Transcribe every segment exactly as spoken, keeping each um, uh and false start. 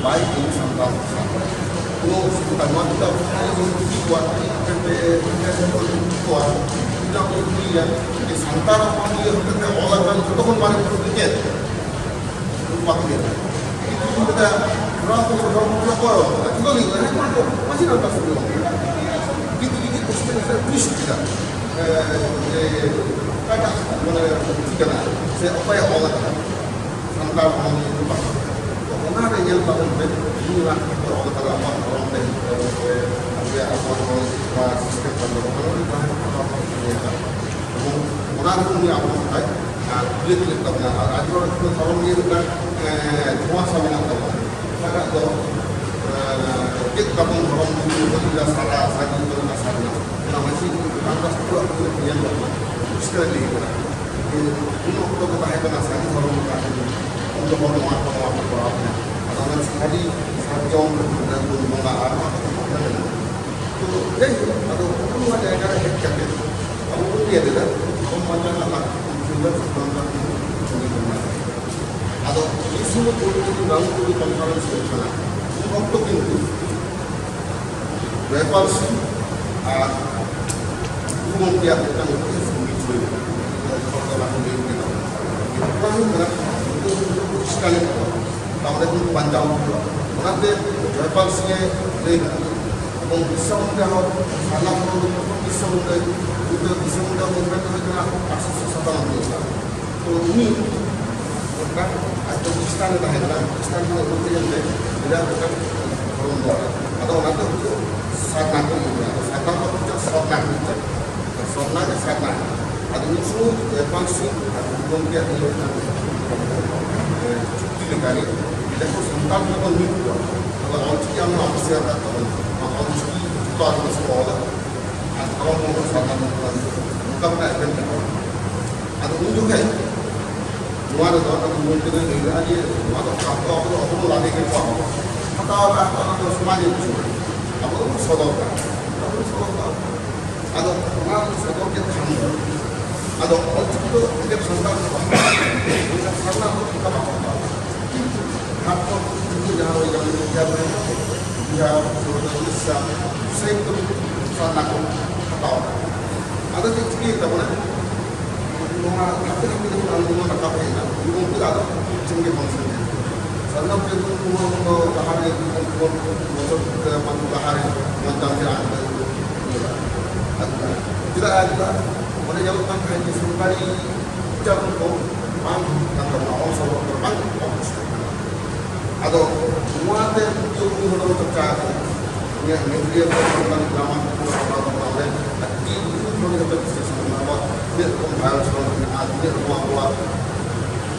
ᱵᱟᱭ ᱠᱟᱹᱢᱤ ᱥᱟᱱᱛᱟᱲ ᱠᱚ ᱥᱟᱶ᱾ ᱠᱳᱱᱳ ᱥᱟᱱᱛᱟᱲ ᱱᱚᱣᱟ ᱪᱮᱫᱟᱜ ᱠᱩᱞᱤ ᱠᱚᱣᱟ, ᱪᱮᱫᱟᱜ ᱠᱚ ᱠᱩᱞᱤᱭᱟ, ᱡᱮ ᱥᱟᱱᱛᱟᱲ ᱦᱚᱯᱚᱱ ᱜᱮ ᱦᱚᱛᱮᱛᱮ ᱚᱞ ᱟᱠᱟᱱ ᱡᱚᱛᱚ ᱠᱷᱚᱱ ᱢᱟᱨᱮ ᱯᱩᱛᱷᱤ ᱪᱮᱫ? ᱵᱟᱠᱚ ᱧᱮᱞᱟ᱾ ᱠᱤᱱᱛᱩ ᱩᱱᱠᱩ ᱫᱚ ᱱᱚᱣᱟ ᱠᱚ ᱥᱚᱫᱚᱨ ᱠᱚ ᱚᱞ ᱟᱠᱟᱫᱟ, ᱡᱚᱛᱚ ᱜᱮ ᱢᱟᱹᱡᱷᱤ ᱨᱟᱢᱫᱟᱥ ᱴᱩᱰᱩ ᱵᱟᱠᱚ ᱧᱮᱞᱟ᱾ ᱠᱤᱱᱛᱩ ᱡᱩᱫᱤ question ᱨᱮ twist ᱠᱮᱫᱟ, ᱮ, ᱡᱮ ᱚᱠᱟᱴᱟᱜ ᱢᱟᱱᱮ ᱯᱩᱛᱷᱤ ᱠᱟᱱᱟ ᱥᱮ ᱚᱠᱚᱭᱮ ᱚᱞ ᱟᱠᱟᱫᱟ, ᱥᱟᱱᱛᱟᱲ ᱚᱱᱚᱞᱤᱭᱟᱹ ᱠᱚ ᱵᱟᱝ᱾ ᱛᱚ ᱚᱱᱟᱨᱮ ᱧᱮᱞ ᱛᱟᱵᱚᱱ ᱯᱮ, ᱩᱱᱤ ᱚᱱᱟ ᱠᱷᱟᱹᱛᱤᱨ ᱛᱮ ᱚᱞ ᱟᱠᱟᱫᱟ ᱟᱵᱚᱣᱟᱜ ᱫᱷᱚᱨᱚᱢ ᱨᱮ, ᱟᱵᱚᱣᱟᱜ ᱟᱵᱚᱣᱟᱜ ᱱᱚᱣᱟ system ᱠᱟᱱ ᱛᱟᱵᱚᱱᱟ, ᱚᱱᱟ ᱫᱚ ᱡᱟᱦᱟᱸᱭ ᱠᱚ ᱯᱟᱲᱦᱟᱣ ᱠᱟᱱᱟ, ᱩᱱᱤ ᱧᱮᱞᱟ᱾ ᱮᱵᱚᱝ ᱚᱱᱟ ᱨᱮᱦᱚᱸ ᱩᱱᱤ ᱟᱵᱚ ᱦᱚᱸ ᱛᱟᱭ, ᱟᱨ ᱠᱩᱞᱤ ᱠᱩᱞᱤ ᱛᱟᱵᱚᱱᱟ᱾ ᱟᱨ ᱟᱡ ᱦᱚᱸ ᱫᱷᱚᱨᱚᱢ ᱱᱤᱭᱮ ᱢᱤᱫᱴᱟᱝ, ᱮᱸ, ᱫᱷᱚᱣᱟᱥᱟ ᱢᱮᱱᱟᱜ ᱛᱟᱵᱚᱱᱟ᱾ ᱚᱠᱟᱴᱟᱜ ᱫᱚ, ᱮᱸ, ᱪᱮᱫ ᱛᱟᱵᱚᱱ ᱫᱷᱚᱨᱚᱢ ᱡᱩᱫᱤ ᱵᱚᱱ ᱞᱟᱹᱭᱟ ᱥᱟᱨᱟ, ᱥᱟᱹᱨᱤ ᱫᱚ ᱚᱱᱟ ᱥᱟᱨᱱᱟ᱾ ᱚᱱᱟ ᱢᱟᱹᱡᱷᱤ ᱨᱟᱢᱫᱟᱥ ᱴᱩᱰᱩᱣᱟᱜ ᱩᱭᱦᱟᱹᱨ ᱧᱮᱞ ᱵᱟᱝ ᱠᱟᱱᱟ, ᱯᱚᱨᱤᱥᱠᱟᱨ ᱞᱟᱹᱭ ᱠᱟᱱᱟ᱾ ᱡᱮ ᱩᱱ ᱚᱠᱛᱚ ᱫᱚ ᱛᱟᱦᱮᱸ ᱠᱟᱱᱟ ᱥᱟᱹᱨᱤ ᱫᱷᱚᱨᱚᱢ ᱨᱮᱱᱟᱜ ᱩᱱ ᱫᱚ ᱦᱚᱲ ᱱᱚᱣᱟ ᱠᱚ, ᱱᱚᱣᱟ ᱠᱚ ᱠᱚᱨᱟᱣ ᱛᱟᱦᱮᱸᱫ᱾ ᱟᱫᱚ ᱚᱱᱟ ᱥᱟᱹᱨᱤ ᱥᱟᱨᱡᱚᱢ ᱵᱚᱸᱜᱟ ᱟᱨ ᱱᱚᱣᱟ ᱠᱚ ᱵᱚᱸᱜᱟ ᱢᱮᱱᱟᱜᱼᱟ᱾ ᱛᱚ ᱡᱟᱭᱦᱳᱠ, ᱟᱫᱚ ᱱᱚᱣᱟ ᱡᱟᱭᱜᱟ ᱨᱮ ᱦᱮᱡ ᱠᱟᱛᱮ ᱟᱵᱚ ᱵᱚᱱ ᱧᱮᱞ ᱮᱫᱟ, ᱫᱷᱚᱨᱚᱢ ᱵᱟᱧᱪᱟᱣ ᱨᱮᱱᱟᱜ ᱞᱟᱹᱠᱛᱤ ᱫᱚ ᱥᱟᱱᱟᱢ ᱠᱟᱱ ᱜᱮ ᱵᱚᱱᱟ᱾ ᱟᱫᱚ ᱢᱤᱫ ᱥᱚᱢᱚᱭ ᱯᱚᱨᱤᱵᱚᱨᱛᱚᱱ ᱨᱟᱣᱩᱱᱰ ᱴᱮᱵᱤᱞ ᱠᱚᱱᱯᱷᱟᱨᱮᱱᱥ ᱦᱩᱭᱩᱜ ᱠᱟᱱᱟ, ᱩᱱ ᱚᱠᱛᱚ ᱠᱤᱱᱛᱩ ᱡᱚᱭᱯᱟᱞ ᱥᱤᱝ ᱟᱨ ᱜᱩᱨᱩ ᱜᱚᱢᱠᱮᱭᱟᱜ ᱢᱤᱫᱴᱟᱝ ᱩᱯᱫᱮᱥ ᱢᱤᱫ ᱦᱩᱭ ᱞᱮᱱᱟ᱾ ᱦᱚᱲ ᱫᱚ ᱵᱟᱠᱚ ᱞᱟᱹᱭ ᱠᱮᱫᱟ᱾ ᱚᱱᱟ ᱦᱩᱭᱩᱜ ᱠᱟᱱᱟ, ᱱᱩᱠᱩ ᱠᱷᱨᱤᱥᱴᱟᱱ ᱠᱚ, ᱛᱟᱦᱚᱞᱮ ᱩᱱᱠᱩ ᱵᱟᱧᱪᱟᱣ ᱦᱩᱭᱩᱜᱼᱟ᱾ ᱚᱱᱟᱛᱮ ᱡᱚᱭᱯᱟᱞ ᱥᱤᱝ ᱮ ᱞᱟᱹᱭ ᱠᱮᱫᱟ᱾ ᱮᱵᱚᱝ ᱵᱤᱨᱥᱟ ᱢᱩᱱᱰᱟ ᱦᱚᱸ ᱥᱟᱨᱱᱟ ᱫᱷᱚᱨᱚᱢ ᱫᱚ ᱯᱨᱚᱛᱷᱚᱢ ᱵᱤᱨᱥᱟ ᱢᱩᱱᱰᱟ, ᱵᱤᱨᱥᱟ ᱢᱩᱱᱰᱟ movement ᱦᱩᱭ ᱠᱟᱱᱟ ᱟᱴᱷᱨᱚᱥᱚ ᱥᱟᱛᱟᱱᱚᱵᱵᱳᱭ ᱥᱟᱞ᱾ ᱛᱚ ᱩᱱᱤ ᱢᱤᱫᱴᱟᱝ ᱟᱡ ᱫᱚ ᱠᱷᱨᱤᱥᱴᱟᱱ ᱮ ᱛᱟᱦᱮᱸ ᱠᱟᱱᱟ, ᱠᱷᱨᱤᱥᱴᱟᱱ ᱠᱷᱚᱱ ᱩᱰᱩᱠ ᱠᱟᱛᱮ ᱢᱤᱫᱴᱟᱝ ᱫᱷᱚᱨᱚᱢ ᱫᱚ᱾ ᱟᱫᱚ ᱚᱱᱟᱛᱮ ᱩᱱᱤ ᱫᱚ ᱥᱟᱨᱱᱟ ᱠᱚ ᱤᱭᱟᱹ ᱠᱟᱱᱟ᱾ ᱟᱫᱚ ᱥᱟᱨᱱᱟ ᱫᱚ ᱢᱤᱫᱴᱟᱝ ᱥᱟᱨᱱᱟ ᱠᱚ ᱤᱭᱟᱹ ᱠᱟᱱᱟ᱾ ᱥᱟᱨᱱᱟ ᱜᱮ ᱥᱟᱨᱱᱟ᱾ ᱟᱫᱚ ᱩᱱ ᱥᱚᱢᱚᱭ ᱡᱚᱭᱯᱟᱞ ᱥᱤᱝ ᱟᱨ ᱜᱩᱨᱩ ᱜᱚᱢᱠᱮᱭᱟᱜ ᱱᱤᱭᱟᱹ ᱢᱤᱫᱴᱟᱝ, ᱮ, ᱪᱩᱠᱛᱤ ᱞᱮᱠᱟᱜᱮ, ᱡᱮ ᱫᱮᱠᱷᱚ ᱥᱟᱱᱛᱟᱲ ᱡᱩᱫᱤ ᱵᱚᱱ ᱢᱤᱫ ᱠᱚᱣᱟ, ᱛᱟᱦᱚᱞᱮ ᱚᱞᱪᱤᱠᱤ ᱟᱢ ᱦᱚᱸ ᱟᱯᱮᱥᱮ ᱟᱠᱟᱫ ᱛᱟᱵᱚᱱ, ᱚᱱᱟ ᱚᱞᱪᱤᱠᱤ ᱡᱚᱛᱚ ᱟᱹᱫᱤᱵᱟᱹᱥᱤ ᱠᱚ ᱚᱞᱟ᱾ ᱟᱨ ᱫᱷᱚᱨᱚᱢ ᱦᱚᱸ ᱥᱟᱨᱱᱟ ᱫᱷᱚᱨᱚᱢ ᱠᱟᱱ ᱜᱮᱭᱟ᱾ ᱱᱚᱝᱠᱟ ᱢᱤᱫᱴᱟᱝ ᱮᱯᱮᱢ ᱪᱟᱯᱟᱞ᱾ ᱟᱫᱚ ᱩᱱ ᱡᱚᱠᱷᱮᱡ ᱱᱚᱣᱟ ᱨᱮᱫᱚ ᱟᱫᱚ ᱜᱚᱢᱠᱮ ᱫᱚᱭ ᱞᱟᱹᱭ ᱞᱮᱫᱼᱟ ᱡᱮ ᱱᱚᱣᱟ ᱫᱚ ᱟᱵᱚ, ᱟᱵᱚ ᱫᱚ ᱟᱵᱚ ᱵᱚᱱ ᱞᱟᱫᱮ ᱠᱮᱫ ᱠᱚᱣᱟ, ᱟᱵᱚ ᱦᱟᱛᱟᱣ ᱟᱠᱟᱫ ᱠᱚᱣᱟ, ᱚᱱᱟ ᱫᱚ ᱥᱚᱢᱟᱡᱽ ᱮ ᱵᱩᱡᱷᱟᱹᱣᱟ, ᱟᱵᱚ ᱫᱚᱵᱚᱱ ᱥᱚᱫᱚᱨ ᱠᱟᱜᱼᱟ, ᱟᱵᱚ ᱵᱚᱱ ᱥᱚᱫᱚᱨ ᱠᱟᱜᱼᱟ᱾ ᱟᱫᱚ ᱚᱱᱟ ᱥᱚᱫᱚᱨ ᱠᱮᱫ ᱠᱷᱟᱱ ᱫᱚ ᱟᱫᱚ ᱚᱞᱪᱤᱠᱤ ᱫᱚ ᱮᱠᱮᱱ ᱥᱟᱱᱛᱟᱲ ᱫᱚ ᱵᱟᱝ, ᱢᱮᱱᱠᱷᱟᱱ ᱥᱟᱨᱱᱟ ᱫᱚ ᱚᱱᱠᱟ ᱵᱟᱠᱚ ᱦᱟᱛᱟᱣᱟ᱾ ᱠᱤᱱᱛᱩ ᱡᱷᱟᱲᱠᱷᱚᱸᱰ ᱫᱤᱞᱞᱤ ᱡᱟᱦᱟᱸ ᱦᱩᱭ ᱠᱟᱱᱟ, ᱵᱤᱦᱟᱨ ᱨᱮ, ᱵᱤᱦᱟᱨ, ᱩᱲᱤᱥᱥᱟ, ᱥᱟᱱᱟᱢ ᱠᱚ ᱦᱟᱛᱟᱣ ᱠᱟᱜᱼᱟ᱾ ᱟᱫᱚ ᱪᱮᱫ ᱪᱤᱠᱟᱹᱭᱮᱱ ᱛᱟᱵᱚᱱᱟ? ᱱᱚᱣᱟ ᱦᱟᱯᱮ ᱦᱟᱯᱮ ᱡᱚᱠᱷᱚᱱ ᱟᱱᱫᱳᱞᱚᱱ ᱨᱟᱠᱟᱵ ᱦᱮᱡ ᱮᱱᱟ, ᱩᱱ ᱚᱠᱛᱚ ᱟᱫᱚ ᱪᱮᱫ ᱜᱮ ᱵᱟᱝ ᱥᱮᱱ ᱞᱮᱱᱟ᱾ ᱥᱟᱨᱱᱟ ᱯᱨᱮᱢ ᱩᱱ ᱫᱚ ᱞᱟᱦᱟ ᱨᱮ, ᱩᱱ ᱵᱚᱪᱷᱚᱨ ᱞᱟᱦᱟ ᱨᱮ ᱢᱚᱭᱫᱟᱱ ᱨᱮ ᱟᱱᱫᱳᱞᱚᱱ ᱞᱮᱫᱟ᱾ ᱪᱮᱫᱟᱜ ᱮ ᱞᱮᱫᱟ? ᱚᱸᱰᱮ ᱧᱮᱞᱚᱜ ᱠᱟᱱ ᱛᱟᱦᱮᱸᱫ ᱡᱮ ᱥᱚᱨᱠᱟᱨᱤ ᱩᱪᱪᱟᱨᱚᱱ ᱠᱚ ᱵᱟᱝ ᱦᱩᱭᱩᱜ ᱠᱟᱱ ᱛᱟᱵᱚᱱᱟ, ᱚᱞ ᱥᱚᱨᱚᱞ ᱠᱚ ᱵᱟᱝ ᱚᱞ ᱥᱚᱨᱚᱞ ᱠᱟᱱᱟ᱾ ᱟᱫᱚ ᱱᱚᱣᱟᱛᱮ ᱩᱱᱠᱩ ᱦᱚᱲ ᱫᱚ ᱪᱚᱨᱪᱟ ᱟᱠᱟᱱᱟ᱾ ᱤᱧᱟᱹᱜ ᱢᱮᱴᱨᱤᱭᱟᱞ ᱠᱚ ᱥᱟᱱᱛᱟᱲᱤ ᱜᱨᱟᱢᱟᱨ ᱠᱚ ᱯᱟᱲᱦᱟᱣ ᱠᱟᱛᱮ ᱟᱹᱰᱤ ᱩᱛᱟᱹᱨ ᱠᱷᱚᱱ ᱡᱚᱛᱚ ᱵᱤᱥᱞᱮᱥᱚᱱ ᱢᱮᱱᱟᱜᱼᱟ᱾ ᱟᱵᱚᱣᱟᱜ ᱛᱤᱱᱟᱹᱜ ᱨᱚᱠᱚᱢ ᱵᱷᱟᱭᱚᱥ ᱨᱚᱲ ᱢᱮᱱᱟᱜᱼᱟ, ᱛᱤᱱᱟᱹᱜ ᱨᱚᱠᱚᱢ ᱟᱵᱚᱣᱟᱜ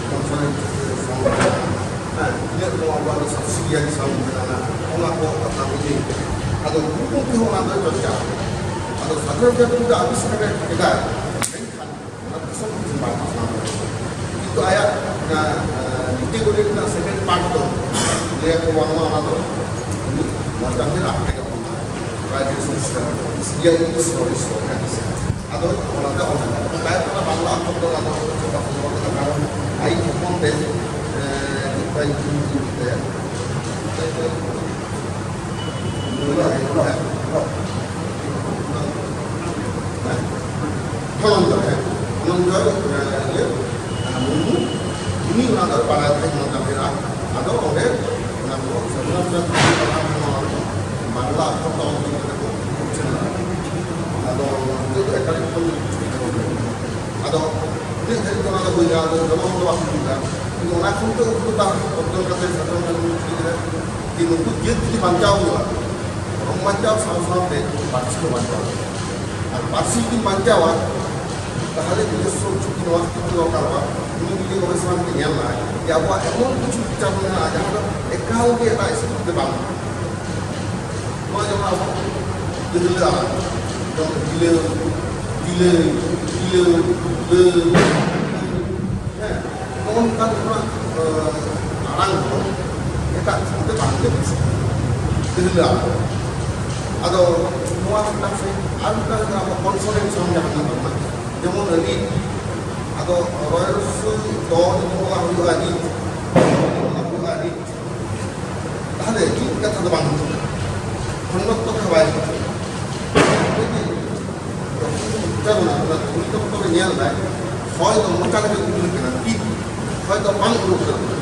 ᱠᱚᱱᱥᱚᱱᱮᱱᱴ ᱥᱟᱣᱩᱱᱰ ᱢᱮᱱᱟᱜᱼᱟ, ᱦᱮᱸ, ᱛᱤᱱᱟᱹᱜ ᱨᱚᱠᱚᱢ ᱟᱵᱚᱣᱟᱜ ᱫᱚ ᱥᱟᱵᱥᱤᱰᱤᱭᱟᱨᱤ ᱥᱟᱣᱩᱱᱰ ᱢᱮᱱᱟᱜᱼᱟ, ᱚᱱᱟ ᱠᱚ ᱠᱟᱛᱷᱟ ᱵᱩᱡᱷᱟᱹᱣ᱾ ᱟᱫᱚ ᱩᱱᱠᱩ ᱠᱚᱦᱚᱸ ᱚᱱᱟ ᱫᱚ ᱪᱚᱨᱪᱟ᱾ ᱟᱫᱚ ᱥᱟᱫᱷᱟᱨᱚᱱ ᱡᱟᱹᱛᱤ ᱫᱚ ᱟᱵᱤᱥᱠᱟᱨ ᱠᱮᱫᱟᱭ, ᱢᱮᱱᱠᱷᱟᱱ ᱚᱱᱟ ᱫᱤᱥᱚᱢ ᱫᱤᱥᱚᱢ ᱵᱟᱭ ᱯᱟᱥᱱᱟᱣ ᱫᱟᱲᱮᱭᱟᱜᱼᱟ᱾ ᱠᱤᱱᱛᱩ ᱟᱭᱟᱜ ᱚᱱᱟ, ᱟᱸ, ᱱᱤᱛᱤ ᱜᱚᱲᱤ ᱨᱮᱱᱟᱜ ᱥᱮᱠᱮᱱᱰ ᱯᱟᱨᱴ ᱫᱚ ᱞᱟᱹᱭᱟᱠᱚ ᱵᱟᱝᱢᱟ ᱚᱱᱟ ᱫᱚ ᱩᱱᱤ ᱢᱚᱨᱜᱟᱱ ᱜᱮ ᱨᱟᱜ ᱛᱮᱜᱮ ᱚᱞ ᱞᱮᱫᱟ᱾ ᱨᱟᱡᱽ ᱨᱮ ᱥᱚᱝᱥᱠᱟᱨ, ᱥᱤ ᱟᱭ ᱤ ᱥᱚᱨᱤ ᱥᱚᱨᱠᱟᱨ ᱥᱮ᱾ ᱟᱫᱚ ᱚᱱᱟᱛᱮ ᱚᱞ ᱞᱮᱫᱟ᱾ ᱛᱟᱭᱚᱢ ᱛᱮ ᱚᱱᱟ ᱵᱟᱝᱞᱟ ᱟᱠᱷᱚᱨ ᱫᱚ ᱟᱫᱚ ᱪᱮᱫ ᱵᱟᱠᱚ ᱚᱞ ᱠᱟᱫᱟ, ᱠᱟᱨᱚᱱ ᱟᱭᱤᱡ ᱦᱚᱯᱚᱱ ᱛᱮ, ᱮᱸ, ᱪᱮᱫ ᱛᱟᱭ ᱧᱩᱛᱩᱢ ᱦᱩᱭᱩᱜ ᱛᱟᱭᱟ? ᱦᱮᱸ, ᱚᱱᱚᱱᱛᱚ, ᱦᱮᱸ, ᱚᱱᱚᱱᱛᱚ, ᱤᱭᱟᱹ, ᱢᱩᱨᱢᱩ, ᱩᱱᱤ ᱚᱱᱟ ᱫᱚ ᱵᱟᱲᱟᱭ ᱛᱟᱦᱮᱸᱫ ᱱᱚᱝᱠᱟ ᱢᱮᱱᱟᱜᱼᱟ᱾ ᱟᱫᱚ ᱚᱸᱰᱮ ᱚᱱᱟ ᱠᱚ ᱥᱟᱹᱫᱷᱩᱱᱟᱛᱷ ᱵᱟᱝᱞᱟ ᱟᱠᱷᱚᱨ ᱛᱮ ᱚᱞ ᱤᱫᱤ ᱠᱟᱛᱮ ᱠᱚ ᱩᱪᱷᱟᱹᱱ ᱞᱮᱫᱟ᱾ ᱟᱫᱚ ᱱᱤᱛᱚᱜ ᱫᱚ ᱮᱠᱟᱞ ᱠᱷᱚᱱ ᱟᱫᱚ ᱛᱤᱱᱟᱹᱜ ᱫᱷᱟᱹᱨᱤᱡ ᱫᱚ ᱚᱱᱟ ᱫᱚ ᱦᱩᱭᱱᱟ, ᱟᱫᱚ ᱡᱚᱱᱚᱜᱚᱬ ᱫᱚ ᱵᱟᱠᱚ ᱦᱩᱭ ᱠᱟᱱᱟ᱾ ᱠᱤᱱᱛᱩ ᱚᱱᱟ ᱠᱷᱚᱱ ᱫᱚ ᱩᱱᱠᱩ ᱫᱚ ᱚᱨᱡᱚᱱ ᱠᱟᱛᱮ ᱥᱟᱫᱷᱟᱨᱚᱱ ᱢᱟᱹᱱᱢᱤ ᱠᱚ ᱪᱮᱫ ᱠᱮᱫᱟ ᱡᱮ ᱱᱩᱠᱩ ᱡᱟᱹᱛ ᱡᱩᱫᱤ ᱵᱟᱧᱪᱟᱣ ᱦᱩᱭᱩᱜᱼᱟ, ᱫᱷᱚᱨᱚᱢ ᱵᱟᱧᱪᱟᱣ ᱥᱟᱶ ᱥᱟᱶᱛᱮ ᱯᱟᱹᱨᱥᱤ ᱦᱚᱸ ᱵᱟᱧᱪᱟᱣ ᱦᱩᱭᱩᱜᱼᱟ᱾ ᱟᱨ ᱯᱟᱹᱨᱥᱤ ᱡᱩᱫᱤ ᱵᱟᱧᱪᱟᱣᱟ, ᱛᱟᱦᱚᱞᱮ ᱱᱤᱡᱚᱥᱥᱚ ᱪᱩᱠᱛᱤ ᱱᱚᱣᱟ ᱠᱷᱟᱹᱛᱤᱨ ᱛᱮ ᱫᱚᱨᱠᱟᱨᱚᱜᱼᱟ, ᱩᱱᱤ ᱡᱩᱫᱤ ᱜᱚᱵᱮᱥᱚᱱᱟ ᱠᱟᱛᱮ ᱧᱮᱞ ᱞᱟᱦᱟᱭᱟ ᱡᱮ ᱟᱵᱚᱣᱟᱜ ᱮᱢᱚᱱ ᱠᱤᱪᱷᱩ ᱩᱪᱪᱟᱨᱚᱱ ᱢᱮᱱᱟᱜᱼᱟ ᱡᱟᱦᱟᱸ ᱫᱚ ᱮᱠᱟᱞ ᱜᱮ ᱮᱴᱟᱜ ᱥᱠᱨᱤᱯᱴ ᱛᱮ ᱵᱟᱝ ᱦᱩᱭᱩᱜᱼᱟ᱾ ᱱᱚᱣᱟ ᱡᱮᱢᱚᱱ ᱟᱵᱚ ᱜᱟᱹᱦᱞᱟᱹ ᱟᱲᱟᱝ, ᱡᱮᱢᱚᱱ ᱵᱤᱞᱟᱹᱣ, ᱵᱤᱞᱟᱹᱣ, ᱵᱤᱞᱟᱹᱣ, ᱵᱤᱞᱟᱹᱣ, ᱦᱮᱸ, ᱱᱚᱜᱼᱚ ᱱᱚᱝᱠᱟᱱ ᱡᱟᱦᱟᱸ, ᱟᱲᱟᱝ ᱠᱚ ᱮᱴᱟᱜ ᱪᱤᱠᱤ ᱛᱮ ᱵᱟᱝ ᱜᱮ ᱵᱮᱥ ᱜᱟᱹᱦᱞᱟᱹ ᱟᱲᱟᱝ᱾ ᱟᱫᱚ ᱱᱚᱣᱟ ᱢᱤᱫᱴᱟᱝ ᱥᱮ ᱟᱨ ᱢᱤᱫᱴᱟᱝ ᱦᱩᱭᱩᱜ ᱠᱟᱱᱟ ᱟᱵᱚ ᱠᱚᱱᱥᱚᱱᱮᱱᱴ ᱥᱟᱣᱩᱱᱰ ᱡᱟᱦᱟᱸ ᱢᱮᱱᱟᱜ ᱛᱟᱵᱚᱱᱟ, ᱡᱮᱢᱚᱱ ᱨᱤᱫ, ᱟᱫᱚ ᱨᱚᱭ ᱨᱚᱥᱥᱚᱭ ᱫᱚ ᱡᱩᱫᱤ ᱵᱚᱱ ᱚᱞᱟ ᱦᱩᱭᱩᱜᱼᱟ ᱨᱤᱫ, ᱚᱞᱟ ᱦᱩᱭᱩᱜᱼᱟ ᱨᱤᱫ᱾ ᱠᱟᱛᱷᱟ ᱫᱚ ᱵᱟᱝ ᱦᱤᱡᱩᱜ ᱠᱟᱱᱟ᱾ ᱠᱷᱚᱸᱰᱚᱛᱛᱚ ᱠᱟᱛᱷᱟ ᱵᱟᱭ ᱦᱤᱡᱩᱜ ᱠᱟᱱᱟ᱾ ᱡᱚᱠᱷᱚᱱ ᱩᱪᱪᱟᱨᱚᱱᱟ, ᱚᱱᱟ ᱫᱷᱚᱱᱤ ᱛᱚᱛᱛᱚ ᱨᱮ ᱧᱮᱞ ᱫᱟᱭ, ᱦᱚᱭ ᱫᱚ ᱢᱚᱪᱟ ᱨᱮᱜᱮ ᱩᱰᱩᱠ ᱠᱟᱱᱟ, ᱯᱤᱛ, ᱦᱚᱭ ᱫᱚ ᱵᱟᱝ ᱩᱰᱩᱠ ᱠᱟᱱᱟ᱾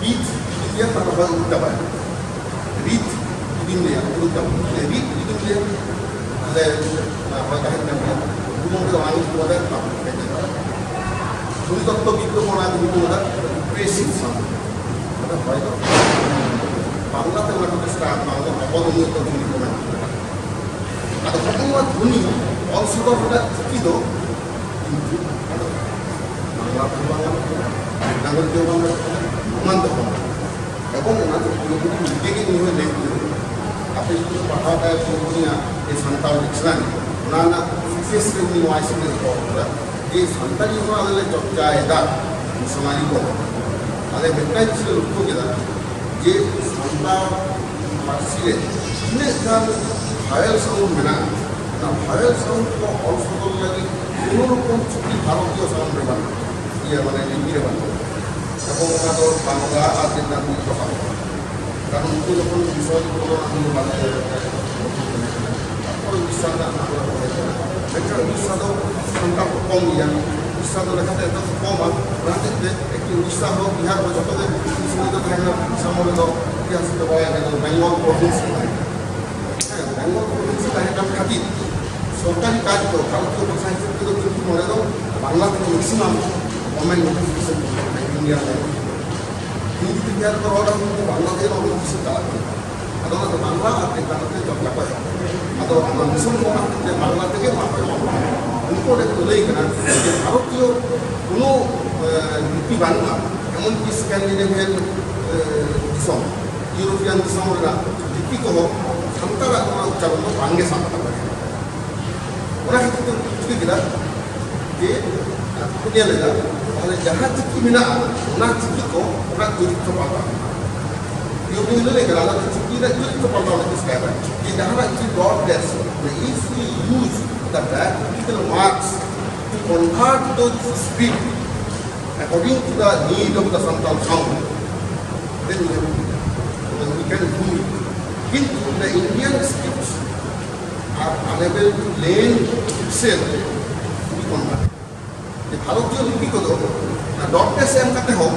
ᱯᱤᱛ ᱡᱩᱫᱤᱢ ᱞᱟᱹᱭᱟ, ᱛᱟᱦᱞᱮ ᱦᱚᱭ ᱩᱰᱩᱠ ᱪᱟᱵᱟᱭᱟ᱾ ᱨᱤᱛ ᱡᱩᱫᱤᱢ ᱞᱟᱹᱭᱟ, ᱩᱰᱩᱠ ᱪᱟᱵᱟᱭᱟ᱾ ᱨᱤᱛ ᱡᱩᱫᱤᱢ ᱞᱟᱹᱭᱟ, ᱛᱟᱦᱞᱮ ᱚᱱᱟ ᱦᱚᱭ ᱛᱟᱦᱮᱱ ᱠᱟᱱ ᱜᱮᱭᱟ᱾ ᱩᱰᱩᱠ ᱫᱚ ᱵᱟᱝ ᱩᱰᱩᱠ ᱫᱟᱲᱮᱭᱟᱜᱼᱟ, ᱵᱟᱝ ᱦᱮᱡ ᱫᱟᱲᱮᱭᱟᱜᱼᱟ᱾ ᱫᱷᱚᱱᱤ ᱛᱚᱛᱛᱚ ᱵᱤᱫ ᱫᱚ ᱚᱱᱟ ᱡᱩᱫᱤ ᱠᱚ ᱢᱮᱛᱟᱜ, ᱯᱮᱥᱤᱵᱷ ᱥᱟᱣᱩᱱᱰ᱾ ᱢᱟᱱᱮ ᱦᱚᱭ ᱫᱚ ᱵᱟᱝᱞᱟ ᱛᱮ ᱚᱱᱟ ᱠᱚ ᱪᱮᱥᱴᱟ, ᱵᱟᱝᱞᱟ ᱚᱵᱚᱨᱚᱱᱤᱭᱚ ᱫᱷᱚᱱᱤ ᱠᱚ ᱢᱮᱱᱟᱜᱼᱟ᱾ ᱟᱫᱚ ᱦᱚᱸᱜᱼᱚ ᱱᱚᱣᱟ ᱫᱷᱚᱱᱤ ᱚᱞ ᱥᱚᱫᱚᱨ ᱨᱮᱱᱟᱜ ᱪᱤᱠᱤ ᱫᱚ ᱠᱤᱱᱛᱩ ᱟᱫᱚ ᱵᱟᱝᱞᱟ ᱛᱮᱦᱚᱸ ᱵᱟᱝ ᱜᱟᱱᱚᱜ ᱠᱟᱱᱟ, ᱰᱮᱝᱜᱚᱞᱤ ᱛᱮᱦᱚᱸ ᱵᱟᱝ ᱜᱟᱱᱚᱜ ᱠᱟᱱᱟ, ᱨᱳᱢᱟᱱ ᱛᱮᱦᱚᱸ ᱵᱟᱝ ᱜᱟᱱᱚᱜ ᱠᱟᱱᱟ᱾ ᱮᱵᱚᱝ ᱚᱱᱟ ᱫᱚ ᱯᱩᱨᱟᱹᱯᱩᱨᱤ ᱱᱤᱡᱮ ᱜᱮ ᱩᱱᱤ ᱦᱚᱸᱭ ᱞᱟᱹᱭ ᱠᱮᱫᱟ, ᱟᱯᱮ ᱡᱩᱫᱤ ᱯᱮ ᱯᱟᱲᱦᱟᱣ ᱫᱟᱲᱮᱭᱟᱜᱼᱟ ᱯᱩᱨᱟᱹᱯᱩᱨᱤ ᱤᱧᱟᱹᱜ ᱥᱟᱱᱛᱟᱲ ᱰᱤᱠᱥᱱᱟᱨᱤ, ᱚᱱᱟ ᱨᱮᱱᱟᱜ ᱯᱨᱤᱯᱷᱮᱥ ᱨᱮ ᱩᱱᱤ ᱱᱚᱣᱟ ᱦᱤᱥᱟᱹᱵ ᱮ ᱫᱚᱦᱚ ᱠᱟᱫᱟ ᱡᱮ ᱥᱟᱱᱛᱟᱲᱤ ᱦᱚᱸ ᱟᱞᱮ ᱞᱮ ᱪᱚᱨᱪᱟᱭᱮᱫᱟ ᱢᱤᱥᱚᱱᱟᱨᱤ ᱠᱚ᱾ ᱟᱞᱮ ᱢᱤᱫᱴᱟᱝ ᱡᱤᱱᱤᱥ ᱞᱮ ᱞᱚᱠᱠᱷᱚ ᱠᱮᱫᱟ ᱡᱮ ᱥᱟᱱᱛᱟᱲ ᱯᱟᱹᱨᱥᱤ ᱨᱮ ᱛᱤᱱᱟᱹᱜ ᱜᱟᱱ ᱵᱷᱟᱣᱮᱞ ᱥᱟᱣᱩᱱᱰ ᱢᱮᱱᱟᱜᱼᱟ, ᱚᱱᱟ ᱵᱷᱟᱣᱮᱞ ᱥᱟᱣᱩᱱᱰ ᱠᱚ ᱚᱞ ᱥᱚᱫᱚᱨ ᱞᱟᱹᱜᱤᱫ ᱠᱳᱱᱳ ᱨᱚᱠᱚᱢ ᱪᱤᱠᱤ ᱵᱷᱟᱨᱚᱛᱤᱭᱚ ᱥᱟᱣᱩᱱᱰ ᱨᱮ ᱵᱟᱹᱱᱩᱜᱼᱟ, ᱤᱭᱟᱹ ᱢᱟᱱᱮ ᱞᱤᱯᱤ ᱨᱮ ᱵᱟᱹᱱᱩᱜᱼᱟ᱾ ᱮᱵᱚᱝ ᱚᱱᱟ ᱫᱚ ᱵᱟᱝᱞᱟ ᱟᱨ ᱫᱮᱵᱽᱱᱟᱜᱚᱨᱤ ᱛᱚᱯᱷᱟᱛ᱾ ᱠᱟᱨᱚᱱ ᱩᱱᱠᱩ ᱡᱚᱠᱷᱚᱱ ᱵᱤᱥᱚᱭ ᱠᱚ ᱚᱱᱟ ᱫᱚ ᱵᱟᱝᱞᱟ ᱛᱮ ᱛᱟᱨᱯᱚᱨ ᱩᱲᱤᱥᱥᱟ ᱨᱮᱱᱟᱜ ᱱᱟᱜᱟᱨ ᱠᱚ ᱦᱮᱡ ᱮᱱᱟ᱾ ᱢᱮᱱᱠᱷᱟᱱ ᱩᱲᱤᱥᱥᱟ ᱫᱚ ᱥᱟᱱᱛᱟᱲ ᱠᱚ ᱠᱚᱢ ᱜᱮᱭᱟ, ᱩᱲᱤᱥᱥᱟ ᱫᱚ ᱞᱮᱠᱟᱛᱮ ᱮᱛᱚ ᱠᱚᱢᱟ, ᱚᱱᱟ ᱦᱚᱛᱮᱡ ᱛᱮ ᱮᱠᱴᱩ ᱩᱲᱤᱥᱥᱟ ᱦᱚᱸ ᱵᱤᱦᱟᱨ ᱦᱚᱸ ᱡᱚᱛᱚ ᱜᱮ ᱥᱚᱢᱚᱭ ᱫᱚ ᱛᱟᱦᱮᱸ ᱠᱟᱱᱟ, ᱩᱲᱤᱥᱥᱟ ᱢᱚᱫᱽᱫᱷᱮ ᱫᱚ ᱤᱛᱤᱦᱟᱥ ᱛᱮ ᱵᱟᱲᱟᱭ ᱠᱟᱱᱟ, ᱵᱮᱝᱜᱚᱞ ᱯᱨᱚᱵᱷᱤᱱᱥ ᱨᱮ ᱛᱟᱦᱮᱸ ᱠᱟᱱᱟ᱾ ᱦᱮᱸ, ᱵᱮᱝᱜᱚᱞ ᱯᱨᱚᱵᱷᱤᱱᱥ ᱨᱮ ᱛᱟᱦᱮᱸ ᱠᱟᱱ ᱠᱷᱟᱹᱛᱤᱨ ᱥᱚᱨᱠᱟᱨᱤ ᱠᱟᱡᱽ ᱫᱚ ᱵᱷᱟᱨᱚᱛᱤᱭᱚ ᱵᱷᱟᱥᱟ ᱦᱤᱥᱟᱹᱵ ᱛᱮᱫᱚ ᱠᱤᱱᱛᱩ ᱱᱚᱰᱮ ᱫᱚ ᱵᱟᱝᱞᱟ ᱛᱮᱜᱮ ᱢᱮᱠᱥᱤᱢᱟᱢ ᱜᱚᱵᱷᱚᱨᱱᱢᱮᱱᱴ ᱱᱳᱴᱤᱯᱷᱤᱠᱮᱥᱚᱱ ᱠᱚ ᱮᱢᱟ, ᱤᱱᱰᱤᱭᱟ ᱨᱮ ᱦᱤᱱᱫᱤ ᱛᱮ ᱡᱟᱦᱟᱸ ᱠᱚ ᱨᱚᱲᱟ, ᱩᱱᱠᱩ ᱵᱟᱝᱞᱟ ᱛᱮᱜᱮ ᱱᱚᱣᱟ ᱱᱳᱴᱤᱯᱷᱤᱠᱮᱥᱚᱱ ᱪᱟᱞᱟᱜ ᱠᱟᱱᱟ᱾ ᱟᱫᱚ ᱚᱱᱟ ᱫᱚ ᱵᱟᱝᱞᱟ ᱟᱨ ᱫᱮᱵᱽᱱᱟᱜᱚᱨᱤ ᱛᱮ ᱪᱚᱨᱪᱟ ᱠᱚ ᱮᱦᱚᱵ ᱠᱮᱫᱟ᱾ ᱟᱫᱚ ᱚᱱᱟ ᱢᱤᱥᱚᱱ ᱠᱚ ᱚᱱᱟ ᱠᱷᱟᱹᱛᱤᱨ ᱛᱮ ᱵᱟᱝᱞᱟ ᱛᱮᱜᱮ ᱱᱚᱣᱟ ᱠᱚ ᱮᱦᱚᱵ ᱠᱮᱫᱟ᱾ ᱩᱱᱠᱩ ᱚᱸᱰᱮ ᱠᱚ ᱞᱟᱹᱭ ᱠᱟᱱᱟ ᱡᱮ ᱵᱷᱟᱨᱚᱛᱤᱭᱚ ᱠᱳᱱᱳ, ᱮ, ᱞᱤᱯᱤ ᱵᱟᱹᱱᱩᱜᱼᱟ, ᱮᱢᱚᱱᱠᱤ ᱥᱠᱮᱱᱰᱤᱱᱮᱵᱷᱤᱭᱟᱱ, ᱮ, ᱫᱤᱥᱚᱢ, ᱤᱭᱩᱨᱳᱯᱤᱭᱟᱱ ᱫᱤᱥᱚᱢ ᱨᱮᱱᱟᱜ ᱞᱤᱯᱤ ᱠᱚᱦᱚᱸ ᱥᱟᱱᱛᱟᱲᱟᱜ ᱚᱱᱟ ᱩᱪᱪᱟᱨᱚᱱ ᱫᱚ ᱵᱟᱝᱜᱮ ᱥᱟᱵ ᱨᱟᱠᱟᱵ ᱫᱟᱲᱮᱭᱟᱜᱼᱟ᱾ ᱚᱱᱟ ᱠᱷᱟᱹᱛᱤᱨ ᱛᱮ ᱪᱤᱠᱟᱹ ᱠᱮᱫᱟ ᱡᱮ ᱟᱠᱚ ᱠᱚ ᱧᱮᱞ ᱮᱫᱟ, ᱛᱟᱦᱞᱮ ᱡᱟᱦᱟᱸ ᱪᱤᱠᱤ ᱢᱮᱱᱟᱜᱼᱟ, ᱚᱱᱟ ᱪᱤᱠᱤ ᱠᱚ ᱚᱱᱟ ᱪᱚᱨᱤᱛᱨᱚ ᱯᱟᱞᱴᱟᱣ ᱢᱮᱱᱟᱜᱼᱟ᱾ ᱤᱭᱩ ᱵᱤ ᱞᱟᱹᱭ ᱠᱟᱱᱟ, ᱚᱱᱟ ᱪᱤᱠᱤ ᱨᱮᱱᱟᱜ ᱪᱚᱨᱤᱛᱨᱚ ᱯᱟᱞᱴᱟᱣ ᱨᱮᱱᱟᱜ ᱪᱮᱥᱴᱟᱭ ᱫᱟ᱾ ᱡᱮ ᱡᱟᱦᱟᱱᱟᱜ ᱪᱤᱠᱤ ᱨᱚᱲ ᱵᱮᱥ, if we use the diacritical marks to convert those who speak according to the need of the Santal sound, then we have, then we can ᱠᱤᱱᱛᱩ the Indian script are unable to lend itself to be converted. ᱡᱮ ᱵᱷᱟᱨᱚᱛᱤᱭᱚ ᱞᱤᱯᱤ ᱠᱚᱫᱚ ᱚᱱᱟ dot ᱯᱮᱥ ᱮᱢ ᱠᱟᱛᱮ ᱦᱚᱸ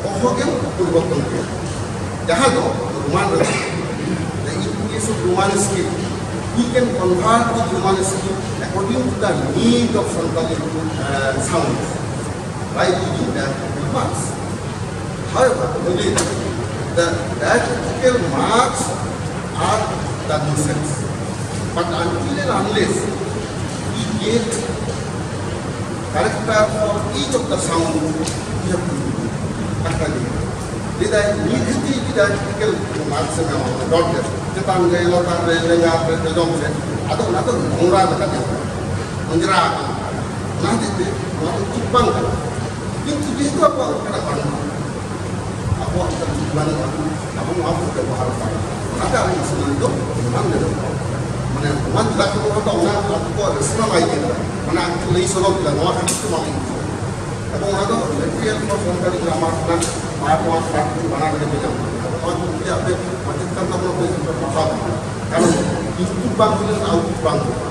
ᱚᱦᱚᱜᱮᱢ ᱯᱚᱨᱤᱵᱚᱨᱛᱚᱱ ᱠᱮᱭᱟ, ᱡᱟᱦᱟᱸ ᱫᱚ ᱨᱳᱢᱟᱱ ᱨᱮ, the English of Roman script, we can convert the Roman script according to the need of Santali uh, sounds by using diacritical marks. However, only the diacritical marks are the nuisance. But until and unless we get character for each of the sound, we have to do. ᱞᱟᱹᱭᱫᱟᱭ, ᱱᱤᱨᱦᱤᱛᱤ ᱡᱩᱫᱤ ᱟᱡ ᱴᱷᱤᱠᱟᱹ marks ᱮ ᱧᱟᱢᱟ, dot ᱨᱮ, ᱪᱮᱛᱟᱱ ᱨᱮ, ᱞᱟᱛᱟᱨ ᱨᱮ, ᱞᱮᱸᱜᱟ ᱨᱮ, ᱡᱚᱡᱚᱢ ᱥᱮᱫ, ᱟᱫᱚ ᱚᱱᱟ ᱫᱚ ᱱᱚᱝᱨᱟ ᱞᱮᱠᱟ ᱧᱮᱞᱚᱜᱼᱟ, ᱚᱸᱡᱽᱨᱟ ᱟᱠᱟᱱ ᱞᱮᱠᱟ᱾ ᱚᱱᱟ ᱦᱚᱛᱮᱡ ᱛᱮ ᱱᱚᱣᱟ ᱫᱚ ᱩᱪᱤᱛ ᱵᱟᱝ ᱠᱟᱱᱟ᱾ ᱠᱤᱱᱛᱩ ᱡᱮᱦᱮᱛᱩ ᱟᱵᱚᱣᱟᱜ ᱚᱱᱠᱟᱱᱟᱜ ᱵᱟᱹᱱᱩᱜᱼᱟ, ᱟᱵᱚᱣᱟᱜ ᱚᱱᱠᱟ ᱩᱪᱤᱛ ᱵᱟᱹᱱᱩᱜᱼᱟ, ᱟᱵᱚ ᱱᱚᱣᱟ ᱵᱚᱱ ᱵᱮᱵᱚᱦᱟᱨ ᱮᱫᱟ᱾ ᱚᱱᱟᱛᱮ ᱟᱹᱞᱤᱧ ᱥᱚᱢᱟᱡᱽ ᱫᱚ ᱵᱟᱝ ᱵᱮᱵᱚᱦᱟᱨ, ᱢᱟᱱᱮ ᱱᱚᱣᱟ ᱪᱮᱫᱟᱜ ᱠᱚ ᱵᱮᱵᱚᱦᱟᱨ ᱮᱫᱟ, ᱚᱱᱟ ᱟᱠᱚ ᱠᱚ ᱨᱮᱥᱱᱟᱞᱟᱭᱤᱡᱽ ᱮᱫᱟ, ᱢᱟᱱᱮ ᱟᱠᱚ ᱠᱚ ᱞᱟᱹᱭ ᱥᱚᱫᱚᱨ ᱠᱮᱫᱟ, ᱱᱚᱣᱟ ᱠᱷᱟᱹᱛᱤᱨ ᱛᱮ ᱵᱟᱝ ᱦᱩᱭᱩᱜᱼᱟ᱾ ᱮᱵᱚᱝ ᱚᱱᱟ ᱫᱚ material for ᱥᱟᱱᱛᱟᱲᱤ ᱜᱨᱟᱢᱟᱨ ᱨᱮᱱᱟᱜ ᱯᱟᱴ ᱚᱣᱟᱱ ᱯᱟᱴ ᱴᱩ ᱵᱟᱱᱟᱨ ᱨᱮᱜᱮ ᱢᱮᱱᱟᱜᱼᱟ᱾ ᱟᱫᱚ ᱱᱚᱣᱟ ᱠᱚ ᱡᱩᱫᱤ ᱟᱯᱮ ᱢᱟᱪᱮᱫ ᱠᱟᱱ ᱛᱟᱵᱚᱱᱟ ᱯᱮ, ᱡᱩᱫᱤ ᱯᱮ ᱯᱟᱲᱦᱟᱣ ᱠᱟᱱᱟ, ᱠᱟᱨᱚᱱ ᱤᱱᱯᱩᱴ ᱵᱟᱝ ᱦᱩᱭ ᱞᱮᱱᱠᱷᱟᱱ ᱟᱣᱩᱴᱯᱩᱴ ᱵᱟᱝ ᱦᱩᱭᱩᱜᱼᱟ᱾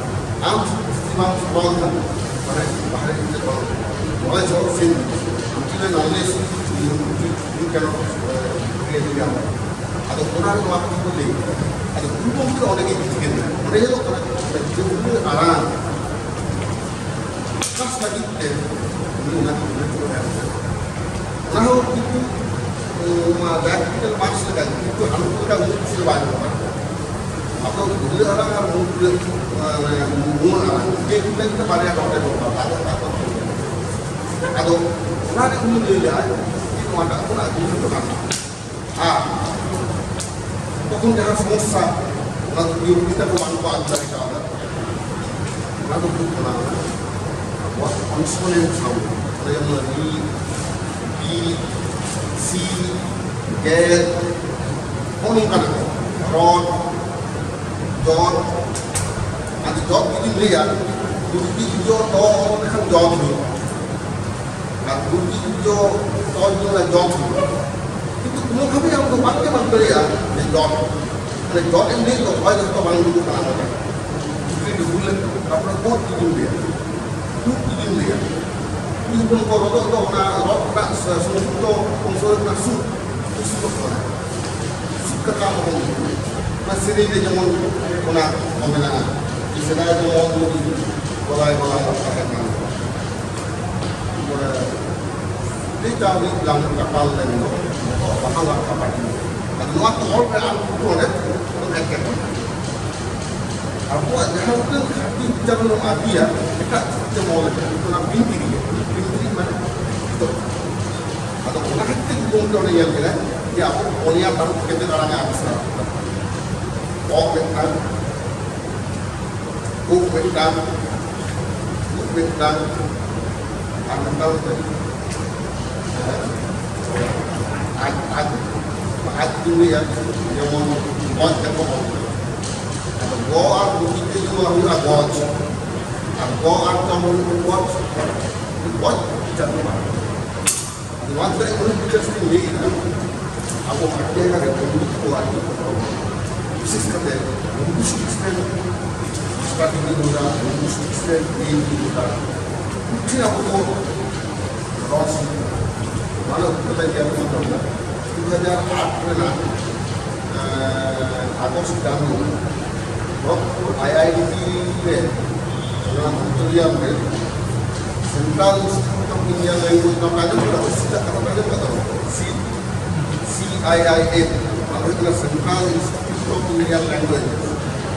ᱟᱢ ᱡᱩᱫᱤ ᱯᱩᱛᱷᱤ ᱵᱟᱢ ᱥᱚᱲᱚ ᱞᱮᱠᱷᱟᱱ, ᱢᱟᱱᱮ ᱵᱟᱦᱨᱮ ᱨᱮ ᱪᱮᱫ ᱵᱟᱝ ᱦᱩᱭᱩᱜᱼᱟ᱾ ᱱᱚᱣᱟ ᱡᱚᱦᱚᱜ ᱥᱮᱱ ᱤᱱᱴᱤᱞᱮᱱ ᱟᱱᱞᱮᱥ ᱤᱧ ᱠᱮᱱᱚ ᱠᱨᱤᱭᱮᱴ ᱧᱟᱢᱟ᱾ ᱟᱫᱚ ᱚᱱᱟ ᱨᱮ ᱱᱚᱣᱟ ᱠᱚ ᱞᱟᱹᱭ ᱠᱟᱫᱟ᱾ ᱟᱫᱚ ᱜᱩᱨᱩ ᱜᱚᱢᱠᱮ ᱫᱚ ᱚᱸᱰᱮ ᱜᱮ ᱡᱤᱛᱠᱟᱹᱨ ᱮᱱᱟ᱾ ᱚᱸᱰᱮ ᱧᱮᱞᱚᱜ ᱠᱟᱱᱟ ᱡᱮ ᱜᱩᱨᱩ ᱟᱲᱟᱝ ᱚᱠᱟ ᱥᱟᱹᱦᱤᱡ ᱛᱮ ᱩᱱᱤ ᱚᱱᱟ ᱠᱚ ᱩᱭᱦᱟᱹᱨ ᱠᱚ ᱮᱢ ᱠᱮᱫᱟ? ᱚᱱᱟ ᱦᱚᱸ ᱠᱤᱱᱛᱩ, ᱩᱸ, ᱱᱚᱣᱟ ᱰᱟᱭᱟᱠᱨᱤᱴᱤᱠᱟᱞ ᱢᱟᱨᱠᱥ ᱞᱮᱠᱟ ᱜᱮ, ᱠᱤᱱᱛᱩ ᱦᱟᱱᱛᱮ ᱞᱮᱠᱟ ᱩᱱᱟᱹᱜ ᱠᱤᱪᱷᱩ ᱫᱚ ᱵᱟᱭ ᱧᱟᱢᱚᱜ ᱠᱟᱱᱟ᱾ ᱟᱵᱚ ᱜᱤᱫᱽᱨᱟᱹ ᱟᱲᱟᱝ ᱟᱨ ᱢᱩᱞ ᱜᱤᱫᱽᱨᱟᱹ, ᱢᱟᱱᱮ, ᱢᱩᱞ ᱟᱲᱟᱝ ᱜᱮ ᱢᱮᱱᱛᱮ ᱵᱟᱨᱭᱟ ᱰᱚᱴ ᱮ ᱫᱚᱦᱚ ᱠᱟᱫᱟ, ᱟᱫᱚ ᱚᱱᱟ ᱨᱮ ᱩᱱᱤ ᱞᱟᱹᱭ ᱞᱮᱫᱟᱭ ᱡᱮ ᱱᱚᱣᱟᱴᱟᱜ ᱠᱷᱚᱱᱟᱜ ᱜᱤᱫᱽᱨᱟᱹ ᱫᱚ ᱵᱟᱝ᱾ ᱟᱨ ᱛᱚᱠᱷᱚᱱ ᱡᱟᱦᱟᱸ ᱥᱚᱢᱚᱥᱥᱟ, ᱚᱱᱟ ᱫᱚ ᱵᱤᱨᱳᱫᱷᱤᱛᱟ ᱠᱚ ᱵᱟᱝ ᱠᱚ ᱟᱹᱜᱩ ᱫᱟᱲᱮ ᱠᱟᱣᱫᱟ᱾ ᱚᱱᱟ ᱫᱚ ᱦᱩᱭᱩᱜ ᱠᱟᱱᱟ ᱟᱵᱚᱣᱟᱜ ᱠᱚᱱᱥᱚᱱᱮᱱᱴ ᱥᱟᱣᱩᱱᱰ, ᱢᱟᱱᱮ ᱡᱮᱢᱚᱱ ᱨᱤ, ᱵᱤ, ᱥᱤ, ᱜᱮᱫ, ᱱᱚᱜᱼᱚ ᱱᱚᱝᱠᱟᱱᱟᱜ ᱠᱚ᱾ ᱨᱚᱰ, ᱡᱚᱫ, ᱟᱫᱚ ᱡᱚᱫ ᱡᱩᱫᱤᱢ ᱞᱟᱹᱭᱟ, ᱜᱩᱨᱵᱤᱡ ᱡᱚ ᱛᱚ ᱞᱮᱠᱷᱟᱱ ᱡᱚᱫ ᱦᱩᱭᱩᱜᱼᱟ, ᱟᱨ ᱜᱩᱨᱵᱤᱡ ᱡᱚ ᱛᱚ ᱡᱩᱫᱤ ᱚᱱᱟ ᱡᱚᱫ ᱦᱩᱭᱩᱜᱼᱟ, ᱠᱤᱱᱛᱩ ᱠᱳᱱᱳ ᱵᱷᱟᱵᱮ ᱟᱢ ᱫᱚ ᱵᱟᱢ ᱧᱟᱢ ᱫᱟᱲᱮᱭᱟᱜᱼᱟ ᱡᱮ ᱡᱚᱫ᱾ ᱡᱚᱫ ᱮᱢ ᱞᱟᱹᱭ ᱫᱚ ᱦᱚᱭ ᱡᱚᱛᱚ ᱵᱟᱝ ᱫᱩᱲᱩᱵ ᱠᱟᱱᱟ ᱱᱚᱰᱮ᱾ ᱪᱩᱠᱞᱤ ᱰᱩᱵᱩᱞ ᱞᱮ, ᱛᱟᱨᱯᱚᱨᱮ ᱠᱳᱨᱴ ᱡᱩᱫᱤᱢ ᱞᱟᱹᱭᱟ, ᱠᱳᱨᱴ ᱡᱩᱫᱤᱢ ᱞᱟᱹᱭᱟ, ᱠᱩᱲᱤ ᱦᱚᱯᱚᱱ ᱠᱚ ᱨᱚᱫᱚᱜ ᱫᱚ ᱚᱱᱟ ᱨᱚᱫ ᱨᱮᱱᱟᱜ ᱥᱩᱱᱩᱢ ᱫᱚ ᱚᱝᱥᱚ ᱨᱮᱱᱟᱜ ᱥᱩᱫ, ᱥᱩᱫ ᱠᱟᱱᱟ᱾ ᱥᱩᱫ ᱠᱟᱛᱷᱟ ᱦᱚᱸ ᱚᱱᱟ ᱥᱮᱨᱮᱧ ᱨᱮ ᱡᱮᱢᱚᱱ ᱚᱱᱟ ᱦᱚᱸ ᱢᱮᱱᱟᱜᱼᱟ, ᱡᱮ ᱥᱮᱫᱟᱭ ᱫᱚ ᱢᱚᱫ ᱧᱩ ᱜᱚᱞᱟᱭ ᱜᱚᱞᱟᱭ ᱛᱟᱦᱮᱸ ᱠᱟᱱᱟ᱾ ᱞᱟᱹᱭ ᱫᱟ ᱢᱤᱫ ᱞᱟᱝ ᱠᱟᱯᱟᱞ ᱞᱮᱱ ᱫᱚ, ᱵᱟᱦᱟ ᱞᱟᱝ ᱠᱟᱯᱟᱞ ᱞᱮᱱ ᱫᱚ᱾ ᱟᱫᱚ ᱱᱚᱣᱟ ᱠᱚ ᱚᱞ ᱨᱮ ᱟᱨ ᱩᱱᱠᱩ ᱚᱸᱰᱮ ᱮᱴᱠᱮᱴᱚᱬᱮ᱾ ᱟᱵᱚᱣᱟᱜ ᱡᱟᱦᱟᱸ ᱩᱰᱟᱹᱝ ᱠᱷᱟᱹᱴᱤ ᱩᱪᱪᱟᱨᱚᱱ ᱮᱢ ᱟᱹᱜᱩᱭᱟ, ᱮᱴᱟᱜ ᱪᱤᱠᱤ ᱛᱮ ᱚᱞ ᱞᱮᱠᱷᱟᱱ ᱚᱱᱟ ᱵᱤᱱᱛᱤ ᱜᱮ, ᱵᱤᱱᱛᱤ ᱢᱟᱱᱮ ᱦᱤᱛᱚᱜ᱾ ᱟᱫᱚ ᱚᱱᱟ ᱠᱷᱟᱹᱛᱤᱨ ᱛᱮ ᱜᱚᱢᱠᱮ ᱚᱸᱰᱮ ᱧᱮᱞ ᱠᱮᱫᱟ ᱡᱮ ᱟᱵᱚ ᱯᱚᱱᱭᱟ ᱛᱟᱹᱨᱩᱵ ᱠᱟᱛᱮ ᱟᱲᱟᱝ ᱮ ᱟᱵᱤᱥᱠᱟᱨ ᱠᱮᱫᱟ᱾ ᱚ ᱢᱤᱫᱴᱟᱝ, ᱩᱵ ᱢᱤᱫᱴᱟᱝ, ᱩᱵ ᱢᱤᱫᱴᱟᱝ, ᱟᱨ ᱢᱤᱫᱴᱟᱝ ᱫᱚ ᱟᱡ, ᱟᱡ, ᱟᱡ ᱛᱮᱜᱮ ᱡᱮᱢᱚᱱ ᱜᱚᱡ ᱛᱮᱠᱚ ᱚᱞ ᱠᱮᱫᱟ᱾ ᱟᱫᱚ ᱜᱚ ᱟᱨ ᱜᱩᱯᱤ ᱛᱮ ᱡᱮᱢᱚᱱ ᱦᱩᱭᱩᱜᱼᱟ ᱜᱚᱡ, ᱟᱨ ᱜᱚ ᱟᱨ ᱪᱚᱢ ᱦᱩᱭᱩᱜᱼᱟ ᱜᱚᱡ, ᱜᱚᱡ ᱪᱟᱸᱫᱳ ᱵᱟᱝ᱾ ᱱᱚᱣᱟ ᱫᱚ ᱩᱱᱟᱹᱜ ᱵᱤᱥᱮᱥ ᱛᱤᱧ ᱞᱟᱹᱭ ᱮᱫᱟ, ᱟᱵᱚ ᱦᱟᱴ ᱡᱟᱭᱜᱟ ᱨᱮ ᱯᱚᱱᱰᱤᱛ ᱠᱚ ᱟᱨ ᱵᱤᱥᱮᱥ ᱠᱟᱛᱮ linguistics ᱨᱮᱱ ᱢᱟᱥᱴᱟᱨ ᱰᱤᱜᱽᱨᱤ ᱦᱳᱞᱰᱟᱨ, linguistics ᱨᱮᱱ ᱯᱤ ᱮᱭᱤᱪ ᱰᱤ ᱦᱳᱞᱰᱟᱨ, ᱩᱱᱠᱩ ᱟᱵᱚ ᱠᱚ ᱨᱚᱲ ᱥᱮ ᱢᱟᱱᱮ ᱩᱱᱠᱩ ᱠᱟᱛᱷᱟ ᱜᱮᱭᱟᱱ ᱠᱚ ᱧᱟᱢ ᱮᱫᱟ᱾ ᱫᱩ ᱦᱟᱡᱟᱨ ᱟᱴ ᱨᱮᱱᱟᱜ, ᱮᱸ, ᱟᱜᱚᱥᱴ ᱪᱟᱸᱫᱳ ᱠᱷᱚᱲᱚᱜᱽᱯᱩᱨ ᱟᱭ ᱟᱭ ᱴᱤ ᱨᱮ, ᱚᱱᱟ ᱚᱰᱤᱴᱳᱨᱤᱭᱟᱢ ᱨᱮ Central Institute of Indian Language ᱱᱚᱣᱟ ᱟᱸᱡᱚᱢ ᱠᱟᱫᱟ? ᱥᱤᱫᱷᱟ ᱠᱟᱛᱷᱟ ᱯᱮ ᱟᱸᱡᱚᱢ ᱠᱟᱫᱟ? ᱥᱤ, ᱥᱤ ᱟᱭ ᱟᱭ ᱮᱢ, ᱚᱱᱟ ᱫᱚ ᱦᱩᱭᱩᱜ ᱠᱟᱱᱟ Central Institute of Indian Language᱾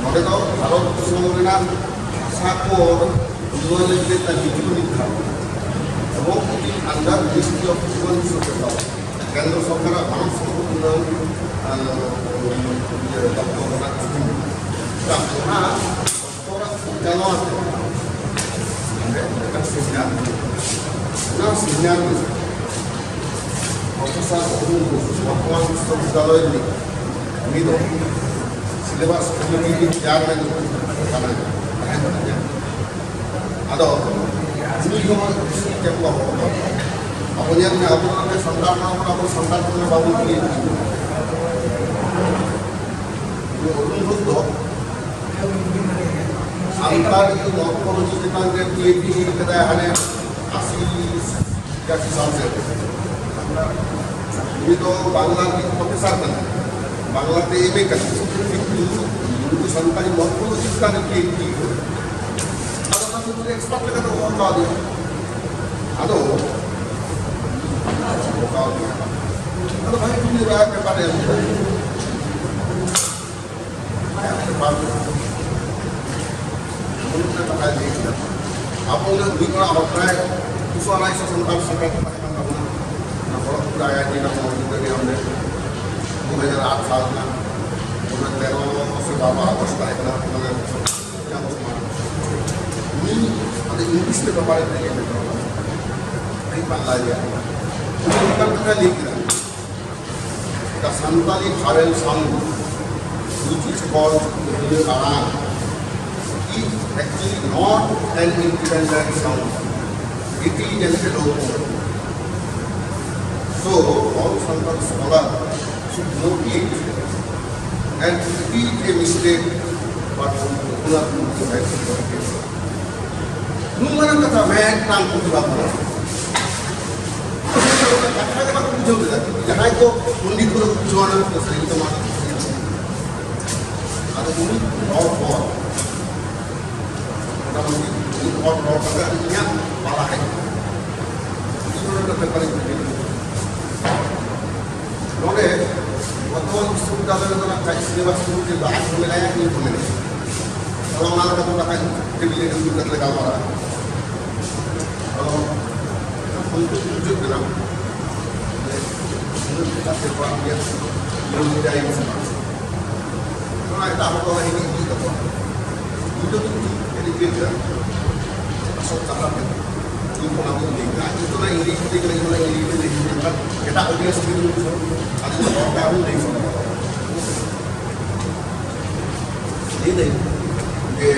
ᱱᱚᱰᱮ ᱫᱚ ᱵᱷᱟᱨᱚᱛ ᱫᱤᱥᱚᱢ ᱨᱮᱱᱟᱜ ᱵᱷᱟᱥᱟ ᱠᱚ ᱩᱱᱱᱚᱭᱚᱱ ᱞᱟᱹᱜᱤᱫ ᱛᱮ ᱛᱟᱨ ᱱᱤᱛᱤ ᱠᱚ ᱱᱤᱨᱫᱷᱟᱨᱚᱱ ᱮᱵᱚᱝ under Ministry of Human Resources ᱫᱚ ᱠᱮᱱᱫᱨᱚ ᱥᱚᱨᱠᱟᱨᱟᱜ ᱢᱟᱱᱚᱵ ᱥᱚᱢᱯᱚᱫ ᱩᱱᱱᱚᱭᱚᱱ, ᱟᱸ, ᱤᱭᱟᱹ, ᱫᱚᱯᱛᱚᱨ ᱨᱮᱱᱟᱜ ᱪᱷᱩᱴᱤ ᱢᱮᱱᱟᱜᱼᱟ᱾ ᱚᱱᱟ ᱫᱚᱯᱛᱚᱨᱟᱜ ᱥᱚᱧᱪᱟᱞᱚᱱ ᱟᱛᱮ ᱚᱸᱰᱮ ᱢᱤᱫᱴᱟᱝ seminar ᱦᱩᱭᱩᱜᱼᱟ᱾ ᱚᱱᱟ seminar ᱨᱮ ᱯᱨᱚᱯᱷᱮᱥᱚᱨ ᱚᱨᱩᱱ ᱜᱷᱳᱥ, ᱵᱚᱨᱫᱷᱚᱢᱟᱱ ᱵᱤᱥᱥᱚᱵᱤᱫᱽᱫᱟᱞᱚᱭ ᱨᱤᱱᱤᱡ, ᱩᱱᱤ ᱫᱚ syllabus committee ᱨᱤᱱᱤᱡ chairman ᱠᱟᱱᱟᱭ, ᱛᱟᱦᱮᱸ ᱠᱟᱱᱟ᱾ ᱟᱫᱚ ᱩᱱᱤ ᱦᱚᱸ ᱪᱮᱫ ᱠᱚ ᱦᱚᱲ ᱠᱚ, ᱟᱵᱚ ᱧᱮᱞ ᱢᱮ, ᱟᱵᱚ ᱱᱚᱰᱮ ᱥᱟᱱᱛᱟᱲ ᱠᱟᱱᱟ ᱵᱚᱱ, ᱟᱵᱚ ᱥᱟᱱᱛᱟᱲ ᱛᱮ ᱵᱟᱵᱚᱱ ᱤᱭᱟᱹ ᱯᱤ ᱮᱭᱤᱪ ᱰᱤ ᱠᱟᱫᱟᱭ ᱦᱟᱱᱮ ᱟᱥᱤ ᱯᱚᱪᱟᱥᱤ ᱥᱟᱞ ᱥᱮᱫ᱾ ᱩᱱᱤ ᱫᱚ ᱵᱟᱝᱞᱟ ᱨᱤᱱᱤᱡ ᱯᱨᱚᱯᱷᱮᱥᱚᱨ ᱠᱟᱱᱟᱭ, ᱵᱟᱝᱞᱟ ᱛᱮ ᱮᱢ ᱮ ᱠᱟᱱᱟᱭ, ᱠᱤᱱᱛᱩ ᱩᱱᱤ ᱫᱚ ᱥᱟᱱᱛᱟᱲᱤ ᱢᱚᱨᱯᱷᱳᱞᱚᱡᱤ ᱪᱮᱛᱟᱱ ᱨᱮ ᱯᱤ ᱮᱭᱤᱪ ᱰᱤ ᱠᱟᱫᱟᱭ᱾ ᱟᱫᱚ ᱚᱱᱟ ᱠᱷᱟᱹᱛᱤᱨ ᱮᱠᱥᱯᱟᱨᱴ ᱞᱮᱠᱟᱛᱮ ᱦᱚᱦᱚ ᱠᱟᱣᱫᱮᱭᱟ᱾ ᱟᱫᱚ ᱦᱚᱦᱚ ᱠᱟᱣᱫᱮᱭᱟ, ᱟᱫᱚ ᱵᱷᱟᱜᱮ ᱠᱩᱞᱤ ᱨᱟᱭ ᱯᱮᱯᱟᱨ ᱮᱢ ᱠᱮᱫᱟ᱾ ᱟᱭᱟᱜ ᱯᱮᱯᱟᱨ ᱩᱱᱟᱹᱜ ᱠᱟᱛᱷᱟᱭ ᱞᱟᱹᱭ ᱠᱮᱫᱟ᱾ ᱟᱵᱚ ᱩᱱᱟᱹᱜ ᱢᱤᱫ ᱚᱲᱟᱜ ᱦᱚᱲ ᱯᱨᱟᱭ ᱫᱩᱥᱚ ᱟᱲᱟᱭᱥᱚ ᱥᱟᱱᱛᱟᱲ ᱥᱮᱴᱮᱨ ᱠᱚ ᱛᱟᱦᱮᱸ ᱠᱟᱱ ᱛᱟᱵᱚᱱᱟ᱾ ᱚᱱᱟ ᱠᱷᱚᱲᱚᱜᱽᱯᱩᱨ ᱟᱭ ᱟᱭ ᱴᱤ ᱨᱮᱱᱟᱜ ᱚᱰᱤᱴᱳᱨᱤᱭᱟᱢ ᱨᱮ ᱫᱩ ᱦᱟᱡᱟᱨ ᱟᱴ ᱥᱟᱞ ᱨᱮᱱᱟᱜ ᱚᱱᱟ ᱛᱮᱨᱚ ᱥᱮ ᱵᱟᱨᱚ ᱟᱜᱚᱥᱴ ᱛᱟᱦᱮᱸ ᱠᱟᱱᱟ, ᱢᱟᱱᱮ ᱩᱱᱤ ᱟᱫᱚ ᱤᱝᱞᱤᱥ ᱛᱮ ᱯᱮᱯᱟᱨ ᱮ ᱞᱟᱹᱭ ᱠᱮᱫᱟ, ᱟᱹᱰᱤ ᱵᱟᱝᱞᱟ ᱨᱮᱭᱟᱜ ᱩᱱᱤ ᱚᱱᱠᱟᱱ ᱠᱟᱛᱷᱟᱭ ᱞᱟᱹᱭ ᱠᱮᱫᱟ, the Santali vowel sound, which is called ᱛᱤᱨᱞᱟᱹ ᱟᱲᱟᱝ, is actually not an independent sound. It is an allophono. So, all Santal scholars should note it, and it is a mistake, but Raghunath Murmu has corrected. ᱱᱩᱱ ᱢᱟᱨᱟᱝ ᱠᱟᱛᱷᱟ ᱢᱤᱫᱴᱟᱝ ᱠᱩᱠᱞᱤ ᱵᱟᱝ ᱠᱟᱱᱟ᱾ ᱠᱟᱛᱷᱟ ᱜᱮ ᱵᱟᱠᱚ ᱵᱩᱡᱷᱟᱹᱣ ᱞᱮᱫᱟ᱾ ᱡᱟᱦᱟᱸᱭ ᱠᱚ ᱯᱚᱱᱰᱤᱛ ᱠᱚ ᱵᱩᱡᱷᱟᱹᱣ ᱮᱱᱟ, ᱥᱟᱹᱨᱤ ᱜᱮ ᱢᱟ᱾ ᱟᱫᱚ ᱩᱱᱤ ᱨᱚᱲ ᱯᱚᱨ, ᱢᱚᱴᱟᱢᱩᱴᱤ ᱩᱱᱤ ᱦᱚᱲ ᱨᱚᱲ ᱠᱟᱛᱮ ᱤᱧᱟᱹᱜ ᱯᱟᱲᱦᱟᱣ ᱦᱮᱡ ᱮᱱᱟ᱾ ᱤᱧ ᱚᱱᱟ ᱠᱟᱛᱷᱟ ᱠᱟᱹᱨᱤᱧ ᱵᱩᱡᱷᱟᱹᱣ ᱠᱮᱫᱟ᱾ ᱱᱚᱰᱮ ᱵᱚᱨᱛᱚᱢᱟᱱ ᱵᱤᱥᱥᱚᱵᱤᱫᱽᱫᱟᱞᱚᱭ ᱨᱮᱫᱚ ᱱᱟᱜ ᱠᱷᱟᱡ ᱥᱤᱞᱮᱵᱟᱥ ᱠᱚ ᱟᱡ ᱦᱚᱸ ᱢᱮᱱᱟᱭᱟ, ᱤᱧ ᱦᱚᱸ ᱢᱮᱱᱟᱭᱟ᱾ ᱟᱫᱚ ᱚᱱᱟ ᱞᱮᱠᱟᱛᱮ ᱱᱟᱜ ᱠᱷᱟᱡ ᱴᱮᱵᱤᱞ ᱨᱮ ᱫᱩᱲᱩᱵ ᱠᱟᱛᱮ ᱞᱮ ᱜᱟᱞᱢᱟᱨᱟᱜᱼᱟ᱾ ᱟᱫᱚ ᱩᱱᱠᱩ ᱠᱚ ᱵᱩᱡᱷᱟᱹᱜ ᱠᱟᱱᱟ ᱡᱮ ᱩᱱᱟᱹᱜ ᱞᱮᱠᱟᱛᱮ ᱠᱚᱲᱟ ᱜᱤᱫᱽᱨᱟᱹ ᱧᱮᱞ ᱠᱮᱫᱟᱭ ᱥᱮ ᱵᱟᱝ᱾ ᱚᱱᱟ ᱮᱴᱟᱜ ᱦᱚᱲ ᱫᱚ ᱚᱱᱟ ᱤᱫᱤ ᱤᱫᱤ ᱛᱟᱠᱚᱣᱟ᱾ ᱤᱧ ᱫᱚ ᱤᱧ ᱫᱚ ᱤᱧ ᱫᱚ ᱟᱥᱚᱞ ᱠᱟᱛᱷᱟ ᱫᱚ ᱤᱧ ᱚᱱᱟ ᱫᱚ ᱞᱟᱹᱭ ᱠᱟᱜᱼᱟ᱾ ᱤᱧ ᱫᱚ ᱚᱱᱟ ᱤᱧ ᱞᱟᱹᱭ ᱠᱟᱛᱮ ᱜᱮ ᱤᱧ ᱫᱚ ᱤᱧ ᱞᱟᱹᱭ ᱠᱟᱛᱮ ᱞᱟᱹᱭ ᱠᱟᱛᱮ ᱮᱴᱟᱜ ᱚᱰᱤᱭᱮᱱᱥ ᱠᱚ ᱟᱫᱚ ᱫᱚᱨᱠᱟᱨ ᱦᱚᱸ ᱞᱟᱹᱭ ᱥᱚᱫᱚᱨ᱾ ᱞᱟᱹᱭ ᱫᱟᱹᱧ ᱡᱮ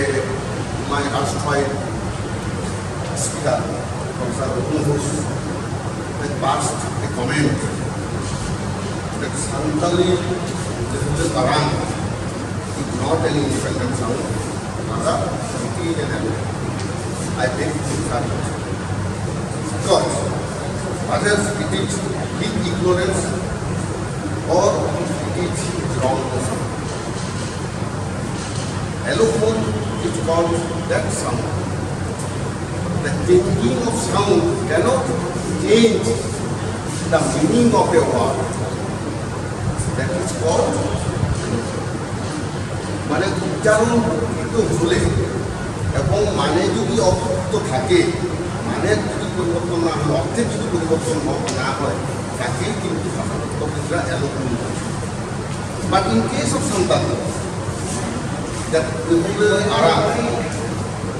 my erstwhile speaker, Professor Raghunath Ghosh, had passed a comment that Santali ᱛᱤᱨᱞᱟᱹ ᱟᱲᱟᱝ is not an independent sound, rather it is an allophono. I beg to refer it. Because whether it is deep ignorance or it is wrong, allophone is called that sound. The changing of sound cannot change the meaning of a word. That is called, মানে, উচ্চারণ কিন্তু ভুলে এবং মানে যদি অপূর্ত থাকে, মানে যদি পরিবর্তন না হয়, অর্থের যদি পরিবর্তন না হয়, তাকেই কিন্তু ভাষাতত্ত্ববিদরা allophone বলে। But in case of Santali, that irregular ara,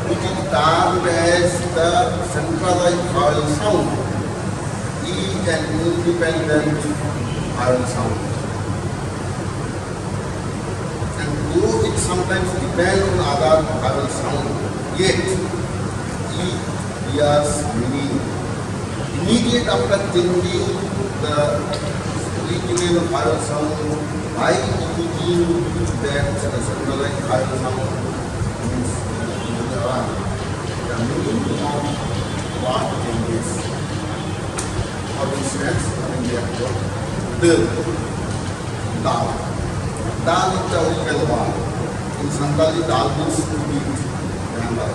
which is termed as the centralized vowel sound, is an independent vowel sound. And though it sometimes depends on other vowel sound, yet it bears meaning. Immediate after changing the original vowel sound by using that centralized vowel sound, means the meaning of word changes. For instance, in the example, the dal. Dal is the original word. In Santali, dal means to eat. Remember.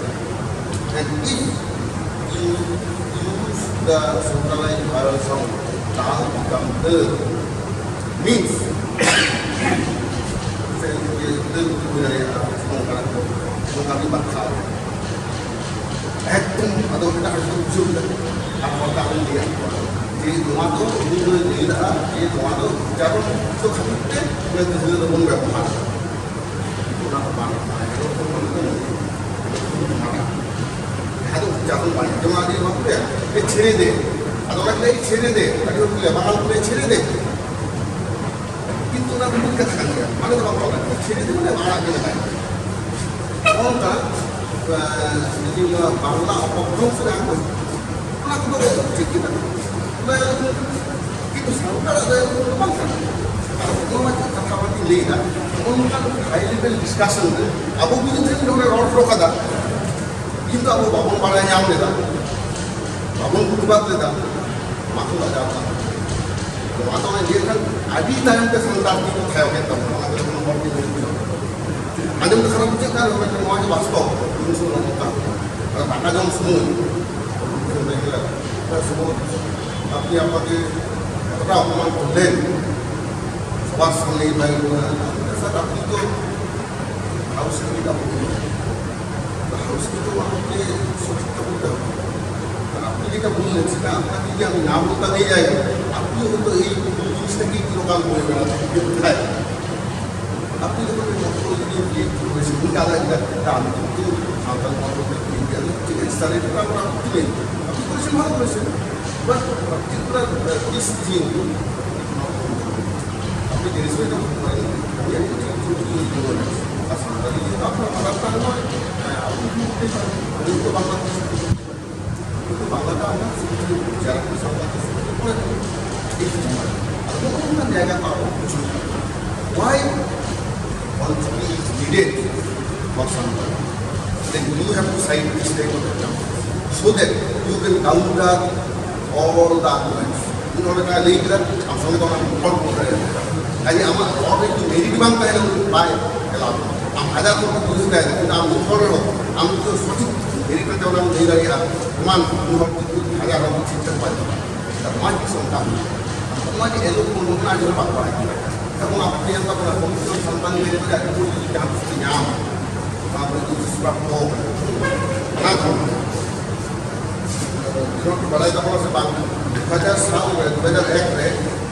And if you use the centralized vowel sound, dal become the means. ᱥᱮ ᱫᱟᱹᱞ ᱩᱛᱩ ᱦᱩᱭ ᱫᱟᱲᱮᱭᱟᱜᱼᱟ, ᱱᱚᱝᱠᱟᱱᱟᱜ ᱠᱚ, ᱱᱚᱝᱠᱟᱱ ᱢᱤᱫ ᱵᱟᱨ ᱠᱟᱛᱷᱟ᱾ ᱮᱠᱫᱚᱢ ᱟᱫᱚ ᱮᱴᱟᱜ ᱦᱚᱲ ᱠᱚ ᱵᱩᱡᱷᱟᱹᱣ ᱠᱮᱫᱟ᱾ ᱟᱨ ᱦᱚᱲ ᱠᱚ ᱟᱨᱚᱧ ᱞᱟᱹᱭᱟᱫ ᱠᱚᱣᱟ ᱡᱮ ᱱᱚᱣᱟ ᱫᱚ ᱩᱱᱤ ᱫᱚᱭ ᱞᱟᱹᱭ ᱞᱮᱫᱼᱟ ᱡᱮ ᱱᱚᱣᱟ ᱫᱚ ᱩᱪᱪᱟᱨᱚᱱ ᱫᱚ ᱠᱷᱟᱹᱛᱤᱨ ᱛᱮ ᱚᱱᱟ ᱫᱟᱹᱦᱲᱟᱹ ᱫᱚᱵᱚᱱ ᱵᱮᱵᱚᱦᱟᱨᱟ᱾ ᱚᱱᱟ ᱫᱚ ᱵᱟᱝ ᱠᱟᱱᱟ, ᱮᱱ ᱨᱮᱦᱚᱸ ᱵᱚᱱ ᱢᱟᱱᱟᱣᱟ᱾ ᱡᱟᱦᱟᱸ ᱫᱚ ᱩᱪᱪᱟᱨᱚᱱ ᱵᱟᱝ, ᱡᱮᱢᱚᱱ ᱟᱹᱰᱤ ᱦᱚᱲ ᱠᱚ ᱞᱟᱹᱭᱟ, "ᱮ, ᱪᱷᱮᱲᱮ ᱫᱮ", ᱟᱫᱚ ᱚᱱᱟ ᱠᱚ ᱞᱟᱹᱭᱟ, "ᱪᱷᱮᱲᱮ ᱫᱮ", ᱟᱹᱰᱤ ᱦᱚᱲ ᱠᱚ ᱞᱟᱹᱭᱟ, ᱵᱟᱝ, ᱟᱞᱚ ᱠᱚ ᱞᱟᱹᱭᱟ, "ᱪᱷᱮᱲᱮ ᱫᱮ", ᱠᱤᱱᱛᱩ ᱚᱱᱟ ᱫᱚ ᱢᱤᱫ ᱠᱟᱛᱷᱟ ᱠᱟᱱ ᱜᱮᱭᱟ, ᱢᱟᱱᱮ ᱫᱚ ᱵᱟᱝ ᱯᱟᱞᱴᱟᱜ ᱠᱟᱱᱟ, ᱪᱷᱮᱲᱮ ᱫᱮ ᱢᱟᱱᱮ ᱟᱲᱟᱜ ᱜᱮ ᱢᱮᱱᱟᱜᱼᱟ᱾ ᱱᱚᱜᱼᱚ ᱱᱚᱝᱠᱟ, ᱮ, ᱡᱩᱫᱤ ᱱᱚᱣᱟ ᱵᱟᱝᱞᱟ ᱚᱯᱚᱵᱷᱨᱚᱝᱥ ᱨᱮ ᱟᱬᱜᱚ, ᱚᱱᱟ ᱠᱚᱫᱚ ᱴᱷᱤᱠ ᱜᱮ ᱢᱮᱱᱟᱜᱼᱟ᱾ ᱚᱱᱟ ᱠᱤᱱᱛᱩ ᱥᱟᱱᱛᱟᱲᱟᱜ ᱫᱚ ᱮᱢᱚᱱ ᱫᱚ ᱵᱟᱝ ᱠᱟᱱᱟ᱾ ᱟᱨ ᱱᱚᱣᱟ ᱪᱮᱫ ᱠᱟᱛᱷᱟ ᱵᱟᱹᱧ ᱞᱟᱹᱭ ᱮᱫᱟ, ᱱᱚᱜᱼᱚ ᱱᱚᱝᱠᱟᱱ high level discussion ᱨᱮ ᱟᱵᱚ ᱡᱩᱫᱤ ᱛᱮᱦᱮᱧ ᱱᱚᱰᱮ ᱨᱚᱲ ᱦᱚᱴᱚ ᱠᱟᱫᱟ, ᱠᱤᱱᱛᱩ ᱟᱵᱚ ᱵᱟᱵᱚᱱ ᱵᱟᱲᱟᱭ ᱧᱟᱢ ᱞᱮᱫᱟ, ᱵᱟᱵᱚᱱ ᱯᱨᱚᱛᱤᱵᱟᱫ ᱞᱮᱫᱟ, ᱚᱱᱟ ᱠᱚ ᱵᱟᱡᱟᱣ ᱠᱟᱱᱟ᱾ ᱱᱚᱣᱟ ᱫᱚ ᱚᱱᱮ ᱡᱮ ᱠᱷᱟᱱ ᱟᱹᱰᱤ ᱛᱟᱭᱚᱢ ᱛᱮ ᱥᱟᱱᱛᱟᱲ ᱛᱮᱠᱚ ᱛᱷᱟᱭᱚ ᱠᱮᱫ ᱛᱟᱵᱚᱱᱟ, ᱚᱱᱟ ᱫᱚ ᱡᱚᱠᱷᱚᱱ ᱦᱚᱲ ᱠᱚ ᱧᱮᱞ ᱠᱮᱫᱟ᱾ ᱟᱸᱡᱚᱢ ᱛᱮ ᱠᱷᱟᱨᱟᱯ ᱵᱩᱡᱷᱟᱹᱜ ᱠᱟᱱ ᱨᱮᱦᱚᱸ, ᱢᱮᱱᱠᱷᱟᱱ ᱱᱚᱣᱟ ᱜᱮ ᱵᱟᱥᱛᱚᱵ᱾ ᱡᱤᱱᱤᱥ ᱫᱚ ᱱᱚᱝᱠᱟ᱾ ᱟᱨ ᱫᱟᱠᱟ ᱡᱚᱢ ᱥᱚᱢᱚᱭ, ᱥᱚᱢᱚᱭ ᱟᱯᱮ ᱟᱯᱟᱛᱮ ᱮᱛᱚᱴᱟ ᱚᱯᱚᱢᱟᱱ ᱠᱚ ᱞᱟᱹᱭ, ᱥᱚᱵᱟᱥ ᱠᱷᱟᱱ ᱞᱟᱹᱭ ᱵᱟᱭ ᱨᱩᱣᱟᱹᱲᱟ᱾ ᱟᱯᱮ ᱥᱟᱛ ᱟᱯᱮ ᱫᱚ ᱦᱟᱣᱩᱥ ᱨᱮ ᱢᱮᱱᱟᱜ ᱵᱚᱱᱟ᱾ ᱦᱟᱣᱩᱥ ᱨᱮ ᱫᱚ ᱟᱯᱮ ᱥᱚᱪᱮᱛᱚᱱ ᱠᱚ ᱦᱩᱭᱩᱜ ᱛᱟᱵᱚᱱᱟ᱾ ᱟᱨ ᱟᱯᱮ ᱞᱮᱠᱟ ᱵᱚᱱ ᱞᱟᱹᱭ ᱥᱮᱫᱟ, ᱟᱯᱮ ᱡᱩᱫᱤ ᱟᱢ ᱧᱟᱢ ᱞᱮᱠᱟ ᱞᱟᱹᱭ ᱟᱭ, ᱟᱯᱮ ᱦᱚᱸ ᱛᱚ ᱮᱭ ᱡᱤᱱᱤᱥ ᱨᱮᱜᱮ ᱠᱤ ᱞᱳᱠᱟᱞ ᱦᱩᱭ ᱠᱟᱱᱟ, ᱛᱟᱦᱮᱸ᱾ ᱟᱯᱮ ᱡᱚᱠᱷᱚᱱ ᱯᱮ ᱢᱚᱛᱞᱚᱵ ᱡᱩᱫᱤ ᱵᱤ ᱮ ᱠᱚ ᱦᱩᱭ ᱥᱮ, ᱩᱱᱤ ᱟᱞᱟᱜ ᱜᱮᱭᱟ, ᱟᱢ ᱠᱤᱱᱛᱩ ᱥᱟᱱᱛᱟᱲ ᱠᱚ ᱦᱚᱸ ᱯᱮ ᱴᱷᱤᱠ ᱜᱮᱭᱟ, ᱪᱮᱫ ᱥᱟᱹᱨᱤ ᱠᱟᱛᱷᱟ ᱚᱱᱟ ᱠᱚ ᱞᱟᱹᱭ᱾ ᱟᱯᱮ ᱠᱚ ᱥᱮ ᱵᱷᱟᱜᱮ ᱠᱚ ᱥᱮ᱾ ᱵᱟᱥ, particular, uh, this thing, ᱟᱯᱮ ᱡᱤᱱᱤᱥ ᱠᱚ ᱡᱚᱢ ᱠᱚ ᱯᱟᱨᱮ, ᱩᱱᱤ ᱟᱹᱰᱤ ᱠᱤᱪᱷᱩ ᱠᱤᱪᱷᱩ ᱠᱤᱪᱷᱩ ᱠᱤᱪᱷᱩ ᱠᱚ ᱢᱮᱱᱟ᱾ ᱟᱨ ᱥᱟᱱᱛᱟᱲᱤ ᱡᱮᱦᱮᱛᱩ ᱟᱯᱱᱟᱨ ᱯᱟᱲᱦᱟᱜ ᱠᱟᱱ ᱱᱚᱜᱼᱚᱭ, ᱟᱵᱚ ᱡᱩᱫᱤ ᱢᱤᱫᱴᱮᱱ ᱡᱚᱛᱚ ᱵᱟᱝᱞᱟ ᱛᱮ ᱠᱤᱱᱛᱩ ᱵᱟᱝᱞᱟᱴᱟ ᱟᱵᱚ ᱡᱟᱦᱟᱸ ᱠᱚ ᱥᱟᱶᱛᱟ ᱠᱚ ᱥᱩᱨ ᱠᱚᱨᱮ ᱠᱚ ᱮᱠᱫᱚᱢ ᱟᱨ ᱱᱚᱜᱼᱚ ᱱᱚᱝᱠᱟᱱ ᱡᱟᱭᱜᱟ ᱠᱚ ᱟᱵᱚ ᱵᱩᱡᱷᱟᱹᱣ ᱠᱟᱱᱟ᱾ Why Ol Chiki is needed for Santali? Then you have to cite this type of example so that you can counter all the arguments. ᱤᱧ ᱱᱚᱰᱮ ᱠᱟᱛᱷᱟ ᱞᱟᱹᱭ ᱠᱮᱫᱟ, ᱟᱢ ᱥᱚᱸᱜᱮ ᱫᱚ ᱚᱱᱟ ᱦᱚᱲ ᱠᱚ ᱨᱮ ᱠᱟᱡᱮ ᱟᱢᱟᱜ ᱨᱚᱲ ᱨᱮ ᱡᱩᱫᱤ ᱢᱮᱨᱤᱴ ᱵᱟᱝ ᱛᱟᱦᱮᱱᱟ, ᱩᱱᱤ ᱵᱟᱭ ᱮᱞᱟᱣ᱾ ᱟᱢ ᱦᱟᱡᱟᱨ ᱦᱚᱲ ᱠᱚ ᱵᱩᱡᱷᱟᱹᱣ ᱛᱟᱦᱮᱱᱟ, ᱠᱤᱱᱛᱩ ᱟᱢ ᱢᱤᱫ ᱦᱚᱲ ᱨᱮᱦᱚᱸ ᱟᱢ ᱡᱩᱫᱤ ᱥᱚᱴᱷᱤᱠ ᱢᱮᱨᱤᱴ ᱨᱮ ᱚᱱᱟᱢ ᱞᱟᱹᱭ ᱫᱟᱲᱮᱭᱟᱜᱼᱟ, ᱯᱨᱚᱢᱟᱱ ᱩᱱᱤ ᱦᱚᱲ ᱠᱤᱱᱛᱩ ᱦᱟᱡᱟᱨ ᱦᱚᱲ ᱠᱚ ᱪᱤᱱᱛᱟᱹ ᱠᱚᱣᱟ᱾ ᱱᱚᱣᱟ ᱡᱤᱱᱤᱥ ᱚᱱᱠᱟ ᱦᱩᱭᱩᱜᱼᱟ᱾ ᱱᱚᱣᱟ ᱡᱮ ᱮᱞᱳ ᱠᱚ ᱱᱚᱝᱠᱟ ᱟᱸᱡᱚᱢ ᱵᱟᱝ ᱵᱟᱲᱟᱭ ᱠᱟᱱᱟ᱾ ᱮᱵᱚᱝ ᱟᱯᱮ ᱯᱮ ᱧᱮᱞ ᱛᱟᱵᱚᱱᱟ, ᱠᱚᱢᱤᱥᱚᱱ ᱥᱟᱱᱛᱟᱲᱤ ᱞᱟᱹᱭ ᱠᱟᱛᱮ ᱟᱹᱰᱤ ᱡᱟᱦᱟᱸ ᱛᱤᱥ ᱯᱮ ᱧᱟᱢᱟ, ᱚᱱᱟ ᱫᱚ ᱡᱤᱱᱤᱥ ᱯᱨᱟᱯᱛᱚ ᱠᱟᱱᱟ᱾ ᱚᱱᱟ ᱠᱷᱚᱱ ᱠᱷᱮᱞᱳᱰ ᱯᱮ ᱵᱟᱲᱟᱭ ᱛᱟᱵᱚᱱᱟ ᱥᱮ ᱵᱟᱝ? ᱫᱩ ᱦᱟᱡᱟᱨ ᱥᱟᱞ ᱨᱮ, ᱫᱩ ᱦᱟᱡᱟᱨ ᱮᱠ ᱨᱮ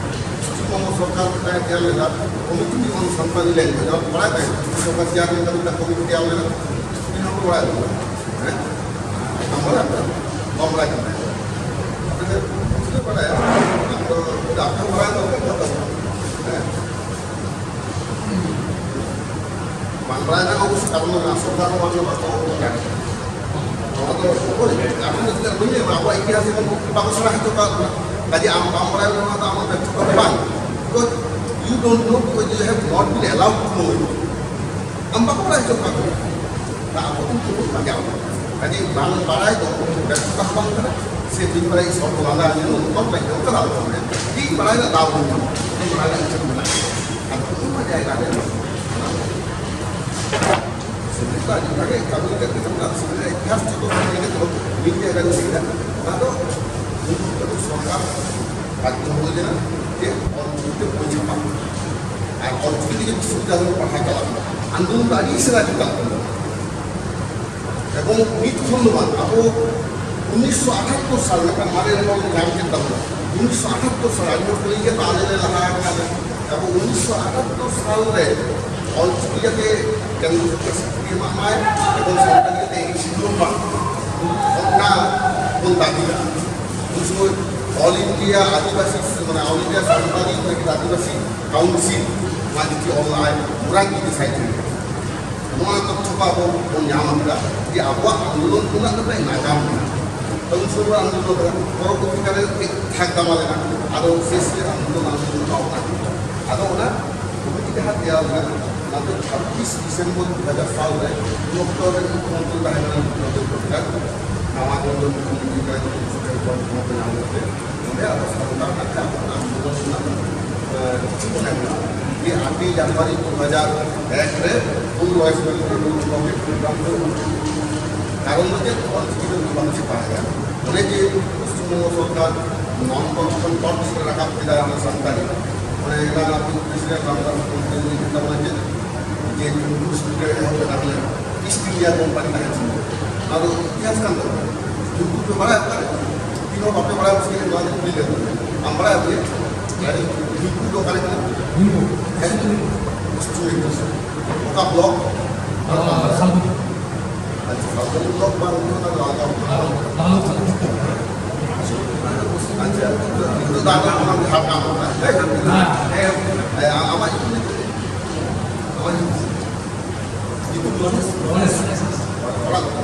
ᱯᱚᱥᱪᱤᱢ ᱵᱚᱝᱜᱚ ᱥᱚᱨᱠᱟᱨ ᱢᱤᱫᱴᱟᱝ ᱛᱮᱭᱟᱨ ᱞᱮᱫᱟ, Committee on Santali Language, ᱚᱱᱟ ᱵᱟᱲᱟᱭ ᱛᱟᱦᱮᱸ, ᱥᱚᱨᱠᱟᱨ ᱪᱮᱭᱟᱨᱢᱮᱱ ᱠᱟᱛᱮ ᱢᱤᱫᱴᱟᱝ ᱠᱚᱢᱤᱴᱤ ᱛᱮᱭᱟᱨ ᱞᱮᱫᱟ, ᱤᱧ ᱦᱚᱸ ᱵᱟᱲᱟᱭ ᱛᱟᱦᱮᱸ᱾ ᱦᱮᱸ? ᱟᱢ ᱵᱟᱲᱟᱭ ᱛᱟᱦᱮᱸ? ᱵᱟᱢ ᱵᱟᱲᱟᱭ ᱠᱟᱱ ᱛᱟᱦᱮᱸ᱾ ᱟᱯᱮ ᱫᱚ ᱪᱮᱫ ᱯᱮ ᱵᱟᱲᱟᱭᱟ? ᱟᱯᱮ ᱫᱚ ᱟᱯᱮ ᱦᱚᱸ ᱵᱟᱲᱟᱭ ᱫᱚᱨᱠᱟᱨ ᱠᱟᱱ ᱛᱟᱵᱚᱱᱟ᱾ ᱦᱮᱸ? ᱵᱟᱝ ᱵᱟᱲᱟᱭ ᱨᱮᱱᱟᱜ ᱚᱵᱚᱥᱥᱳᱭ ᱠᱟᱨᱚᱱ ᱫᱚ ᱢᱮᱱᱟᱜᱼᱟ, ᱥᱚᱨᱠᱟᱨ ᱦᱚᱸ ᱵᱟᱝ ᱵᱟᱠᱚ ᱵᱟᱲᱟᱭᱟ᱾ ᱱᱚᱣᱟ ᱫᱚ ᱚᱠᱚᱭ? ᱟᱵᱚ ᱫᱚ ᱪᱮᱫᱟᱜ ᱵᱟᱹᱧ ᱞᱟᱹᱭᱟ? ᱟᱵᱚᱣᱟᱜ ᱤᱛᱤᱦᱟᱥ ᱡᱮᱢᱚᱱ ᱵᱟᱠᱚ ᱥᱮᱬᱟ ᱦᱚᱪᱚ ᱠᱟᱜ ᱵᱚᱱᱟ᱾ ᱠᱟᱡᱮ ᱟᱢ ᱵᱟᱢ ᱵᱟᱲᱟᱭ ᱨᱮᱦᱚᱸ ᱚᱱᱟ ᱫᱚ ᱟᱢᱟᱜ ᱵᱮᱠᱛᱤᱜᱚᱛᱚ ᱵᱟᱝ᱾ Because you don't know because you have not been allowed to know it. ᱟᱢ ᱵᱟᱠᱚ ᱵᱟᱲᱟᱭ ᱦᱚᱪᱚ ᱠᱟᱜ ᱵᱚᱱᱟ᱾ ᱟᱵᱚ ᱠᱤᱱᱛᱩ ᱵᱚᱱ ᱵᱟᱡᱟᱣ ᱠᱟᱱᱟ᱾ ᱠᱟᱡᱮ ᱵᱟᱝ ᱵᱟᱲᱟᱭ ᱫᱚ ᱵᱮᱨᱛᱷᱚᱛᱟ ᱵᱟᱝ ᱠᱟᱱᱟ, ᱥᱮ ᱵᱤᱱ ᱵᱟᱲᱟᱭ ᱥᱚᱨᱛᱚ ᱞᱟᱸᱫᱟ ᱧᱮᱞ ᱩᱱᱠᱩ ᱵᱟᱝ ᱠᱟᱱᱟ, ᱪᱟᱞᱟᱣ ᱠᱚ ᱢᱮ᱾ ᱵᱤᱱ ᱵᱟᱲᱟᱭ ᱨᱮᱱᱟᱜ ᱫᱟᱣ ᱵᱚᱱ ᱧᱟᱢᱟ, ᱵᱤᱱ ᱵᱟᱲᱟᱭ ᱨᱮᱱᱟᱜ ᱤᱪᱪᱷᱟᱹ ᱢᱮᱱᱟᱜᱼᱟ᱾ ᱟᱫᱚ ᱚᱱᱟ ᱡᱟᱭᱜᱟ ᱨᱮ ᱥᱩᱵᱤᱫᱷᱟ ᱡᱚᱛᱚ ᱜᱮ ᱠᱟᱹᱢᱤ ᱠᱟᱛᱮ ᱠᱟᱛᱮ ᱥᱩᱵᱤᱫᱷᱟ ᱮᱠᱫᱚᱢ ᱡᱚᱛᱚ ᱢᱤᱫ ᱡᱟᱭᱜᱟ ᱨᱮ ᱥᱩᱵᱤᱫᱷᱟ᱾ ᱚᱱᱟ ᱫᱚ ᱩᱱᱠᱩ ᱥᱚᱨᱠᱟᱨ ᱵᱟᱫᱽᱫᱷᱚ ᱦᱩᱭ ᱞᱮᱱᱟ ᱡᱮ ᱚᱞᱪᱤᱠᱤ ᱛᱮ ᱵᱳᱭ ᱪᱷᱟᱯᱟ᱾ ᱟᱨ ᱚᱞᱪᱤᱠᱤ ᱛᱮᱜᱮ ᱵᱤᱥᱥᱚᱵᱤᱫᱽᱫᱟᱞᱚᱭ ᱨᱮ ᱯᱟᱲᱦᱟᱣ ᱪᱟᱞᱟᱜ ᱠᱟᱱᱟ᱾ ᱟᱱᱫᱳᱞᱚᱱ ᱫᱚ ᱟᱹᱰᱤ ᱥᱮᱬᱟ ᱪᱟᱞᱟᱜ ᱠᱟᱱᱟ᱾ ᱮᱵᱚᱝ ᱱᱤᱛ ᱠᱷᱚᱱ ᱫᱚ ᱵᱟᱝ, ᱟᱵᱚ ᱩᱱᱤᱥᱥᱚ ᱟᱴᱷᱟᱛᱛᱳᱨ ᱥᱟᱞ ᱢᱤᱫᱴᱟᱝ ᱢᱟᱨᱮ ᱨᱮᱠᱚᱨᱰ ᱧᱟᱢ ᱠᱮᱫ ᱛᱟᱵᱚᱱᱟ᱾ ᱩᱱᱤᱥᱥᱚ ᱟᱴᱷᱟᱛᱛᱳᱨ ᱥᱟᱞ, ᱟᱹᱰᱤ ᱦᱚᱲ ᱠᱚ ᱞᱟᱹᱭ ᱜᱮᱭᱟ ᱛᱚ, ᱟᱞᱮ ᱞᱮ ᱞᱟᱦᱟ ᱟᱠᱟᱱᱟ᱾ ᱟᱵᱚ ᱩᱱᱤᱥᱥᱚ ᱟᱴᱷᱟᱛᱛᱳᱨ ᱥᱟᱞ ᱨᱮ ᱚᱞᱪᱤᱠᱤ ᱡᱟᱛᱮ ᱠᱮᱱᱫᱨᱚ ᱥᱚᱨᱠᱟᱨ ᱥᱤᱠᱨᱤᱛᱤ ᱮᱢᱟᱜ ᱢᱟᱭ ᱮᱵᱚᱝ ᱥᱟᱱᱛᱟᱲᱤ ᱛᱮ ᱤᱥᱠᱩᱞ ᱢᱟ, ᱚᱱᱟ ᱵᱚᱱ ᱫᱟᱹᱵᱤᱭᱟ᱾ ᱩᱱ ᱥᱚᱢᱚᱭ All India ᱟᱹᱫᱤᱵᱟᱹᱥᱤ, ᱢᱟᱱᱮ All India ᱥᱟᱱᱛᱟᱲᱤ ᱟᱹᱫᱤᱵᱟᱹᱥᱤ ᱠᱟᱣᱩᱱᱥᱤᱞ ᱱᱚᱣᱟ ᱪᱤᱴᱷᱤ ᱚᱞ ᱞᱟᱜᱼᱟᱭ, ᱚᱱᱟ ᱜᱮ ᱰᱤᱥᱟᱭᱤᱰ ᱦᱩᱭᱩᱜᱼᱟ᱾ ᱱᱚᱣᱟ ᱛᱚᱛᱛᱷᱚ ᱠᱚ ᱟᱵᱚ ᱵᱚᱱ ᱧᱟᱢ ᱠᱮᱫᱟ ᱡᱮ ᱟᱵᱚᱣᱟᱜ ᱟᱱᱫᱳᱞᱚᱱ ᱩᱱᱟᱹᱜ ᱠᱟᱛᱮ ᱱᱟᱜᱟᱢ ᱢᱮᱱᱟᱜᱼᱟ᱾ ᱛᱚ ᱩᱱ ᱥᱚᱢᱚᱭ ᱟᱱᱫᱳᱞᱚᱱ ᱠᱟᱱᱟ, ᱯᱚᱨᱚᱵᱚᱨᱛᱤ ᱠᱟᱞ ᱨᱮ ᱠᱟᱹᱡ ᱛᱷᱟᱠ ᱫᱟᱢᱟ ᱞᱮᱱᱟ, ᱟᱫᱚ ᱥᱮᱥ ᱨᱮ ᱟᱱᱫᱳᱞᱚᱱ, ᱟᱱᱫᱳᱞᱚᱱ ᱵᱷᱟᱵᱽᱱᱟ ᱠᱮᱫᱟ᱾ ᱟᱫᱚ ᱚᱱᱟ ᱠᱚᱢᱤᱴᱤ ᱡᱟᱦᱟᱸ ᱛᱮᱭᱟᱨ ᱞᱮᱱᱟ, ᱚᱱᱟ ᱫᱚ ᱪᱷᱟᱵᱵᱤᱥ ᱰᱤᱥᱮᱢᱵᱚᱨ ᱫᱩ ᱦᱟᱡᱟᱨ ᱥᱟᱞ ᱨᱮ ᱩᱱ ᱚᱠᱛᱚ ᱨᱮ ᱢᱩᱠᱷᱭᱚᱢᱚᱱᱛᱨᱤ ᱛᱟᱦᱮᱸ ᱠᱟᱱᱟ ᱵᱤᱯᱞᱚᱵ ᱫᱮᱵ ᱵᱷᱚᱴᱴᱟᱪᱟᱨᱡᱚ, ᱱᱟᱣᱟ ᱫᱤᱞᱞᱤ ᱠᱚᱢᱤᱴᱤ ᱨᱮ ᱥᱮᱴᱮᱨ ᱠᱚ ᱠᱷᱚᱱ ᱠᱚ ᱧᱟᱢ ᱞᱮᱫ ᱛᱮ ᱱᱚᱰᱮ ᱟᱵᱚ ᱥᱟᱱᱛᱟᱲ ᱠᱟᱛᱷᱟ ᱟᱵᱚ ᱟᱱᱫᱳᱞᱚᱱ ᱨᱮᱱᱟᱜ, ᱮ, ᱠᱤᱪᱷᱩ ᱠᱚ ᱢᱮᱱ ᱠᱟᱜᱼᱟ ᱡᱮ ᱟᱴᱮᱭ ᱡᱟᱱᱩᱣᱟᱨᱤ ᱫᱩ ᱦᱟᱡᱟᱨ ᱮᱠ ᱨᱮ ᱦᱩᱞ ᱨᱚᱦᱚᱭ ᱥᱚᱢᱤᱛᱤ ᱨᱮ ᱱᱚᱣᱟ ᱠᱚᱢᱤᱴᱤ ᱯᱨᱳᱜᱨᱟᱢ ᱠᱚ ᱦᱩᱭᱩᱜᱼᱟ᱾ ᱠᱟᱨᱚᱱ ᱫᱚ ᱪᱮᱫ? ᱚᱞᱪᱤᱠᱤ ᱫᱚ ᱩᱱᱟᱹᱜ ᱵᱟᱝ ᱪᱷᱟᱯᱟ ᱟᱠᱟᱱᱟ᱾ ᱚᱱᱮ ᱡᱮ ᱯᱚᱥᱪᱤᱢ ᱵᱚᱝᱜᱚ ᱥᱚᱨᱠᱟᱨ ᱱᱚᱱ ᱠᱚᱨᱯᱚᱨᱮᱥᱚᱱ ᱠᱚᱨᱯᱥ ᱨᱮ ᱨᱟᱠᱟᱵ ᱠᱮᱫᱟ ᱚᱱᱟ ᱥᱟᱱᱛᱟᱲᱤ, ᱚᱱᱮ ᱚᱱᱟ ᱟᱵᱚ ᱯᱩᱞᱤᱥ ᱨᱮ ᱵᱟᱝᱞᱟ ᱠᱚᱢᱤᱴᱤ ᱞᱟᱹᱭ ᱠᱮᱫ ᱛᱟᱵᱚᱱᱟ ᱪᱮᱫ? ᱡᱮ ᱡᱩᱱᱠᱩ ᱥᱩᱨ ᱨᱮ ᱮᱦᱚᱵ ᱞᱮᱫᱟ ᱵᱚᱞᱮ ᱤᱥᱴ ᱤᱱᱰᱤᱭᱟ ᱠᱳᱢᱯᱟᱱᱤ ᱛᱟᱦᱮᱸ ᱠᱟᱱᱟ᱾ ᱚᱱᱟ ᱫᱚ ᱤᱛᱤᱦᱟᱥ ᱠᱟᱱ ᱛᱟᱵᱚᱱᱟ᱾ ᱡᱩᱱᱠᱩ ᱯᱮ ᱵᱟᱲᱟᱭᱟ ᱚᱠᱟᱨᱮ? ᱛᱤᱱ ᱦᱚᱲ ᱵᱟᱯᱮ ᱵᱟᱲᱟᱭᱟ ᱩᱥᱠᱮ ᱱᱚᱣᱟ ᱫᱚ ᱠᱩᱞᱤ ᱞᱮᱠᱚ᱾ ᱟᱢ ᱵᱟᱲᱟᱭᱟ ᱵᱚᱞᱮ? ᱟᱨᱮ, ᱡᱩᱱᱠᱩ ᱫᱚ ᱚᱠᱟᱨᱮ ᱠᱟᱱᱟ? ᱡᱩᱱᱠᱩ᱾ ᱦᱮᱸ? ᱯᱚᱥᱪᱤᱢ ᱢᱮᱫᱽᱱᱤᱯᱩᱨ᱾ ᱚᱠᱟ ᱵᱞᱚᱠ? ᱟᱨ ᱥᱟᱞᱛᱳᱲᱟ᱾ ᱟᱪᱪᱷᱟ, ᱥᱟᱞᱛᱳᱲᱟ ᱵᱞᱚᱠ ᱵᱟᱝ ᱦᱩᱭᱩᱜ ᱠᱟᱱᱟ, ᱞᱟᱞᱜᱚᱲ᱾ ᱞᱟᱞᱜᱚᱲ᱾ ᱟᱪᱪᱷᱟ, ᱱᱤᱛᱚᱜ ᱫᱚ ᱟᱨ ᱚᱱᱟ ᱡᱷᱟᱲᱜᱨᱟᱢ ᱠᱟᱱᱟ᱾ ᱦᱮᱸ, ᱦᱮᱸ, ᱟᱢᱟᱜ ᱧᱩᱛᱩᱢ ᱫᱚ ᱪᱮᱫ? ᱟᱢᱟᱜ ᱧᱩᱛᱩᱢ? ᱧᱩᱛᱩᱢ ᱫᱚ? ᱚᱲᱟᱜ ᱫᱚ?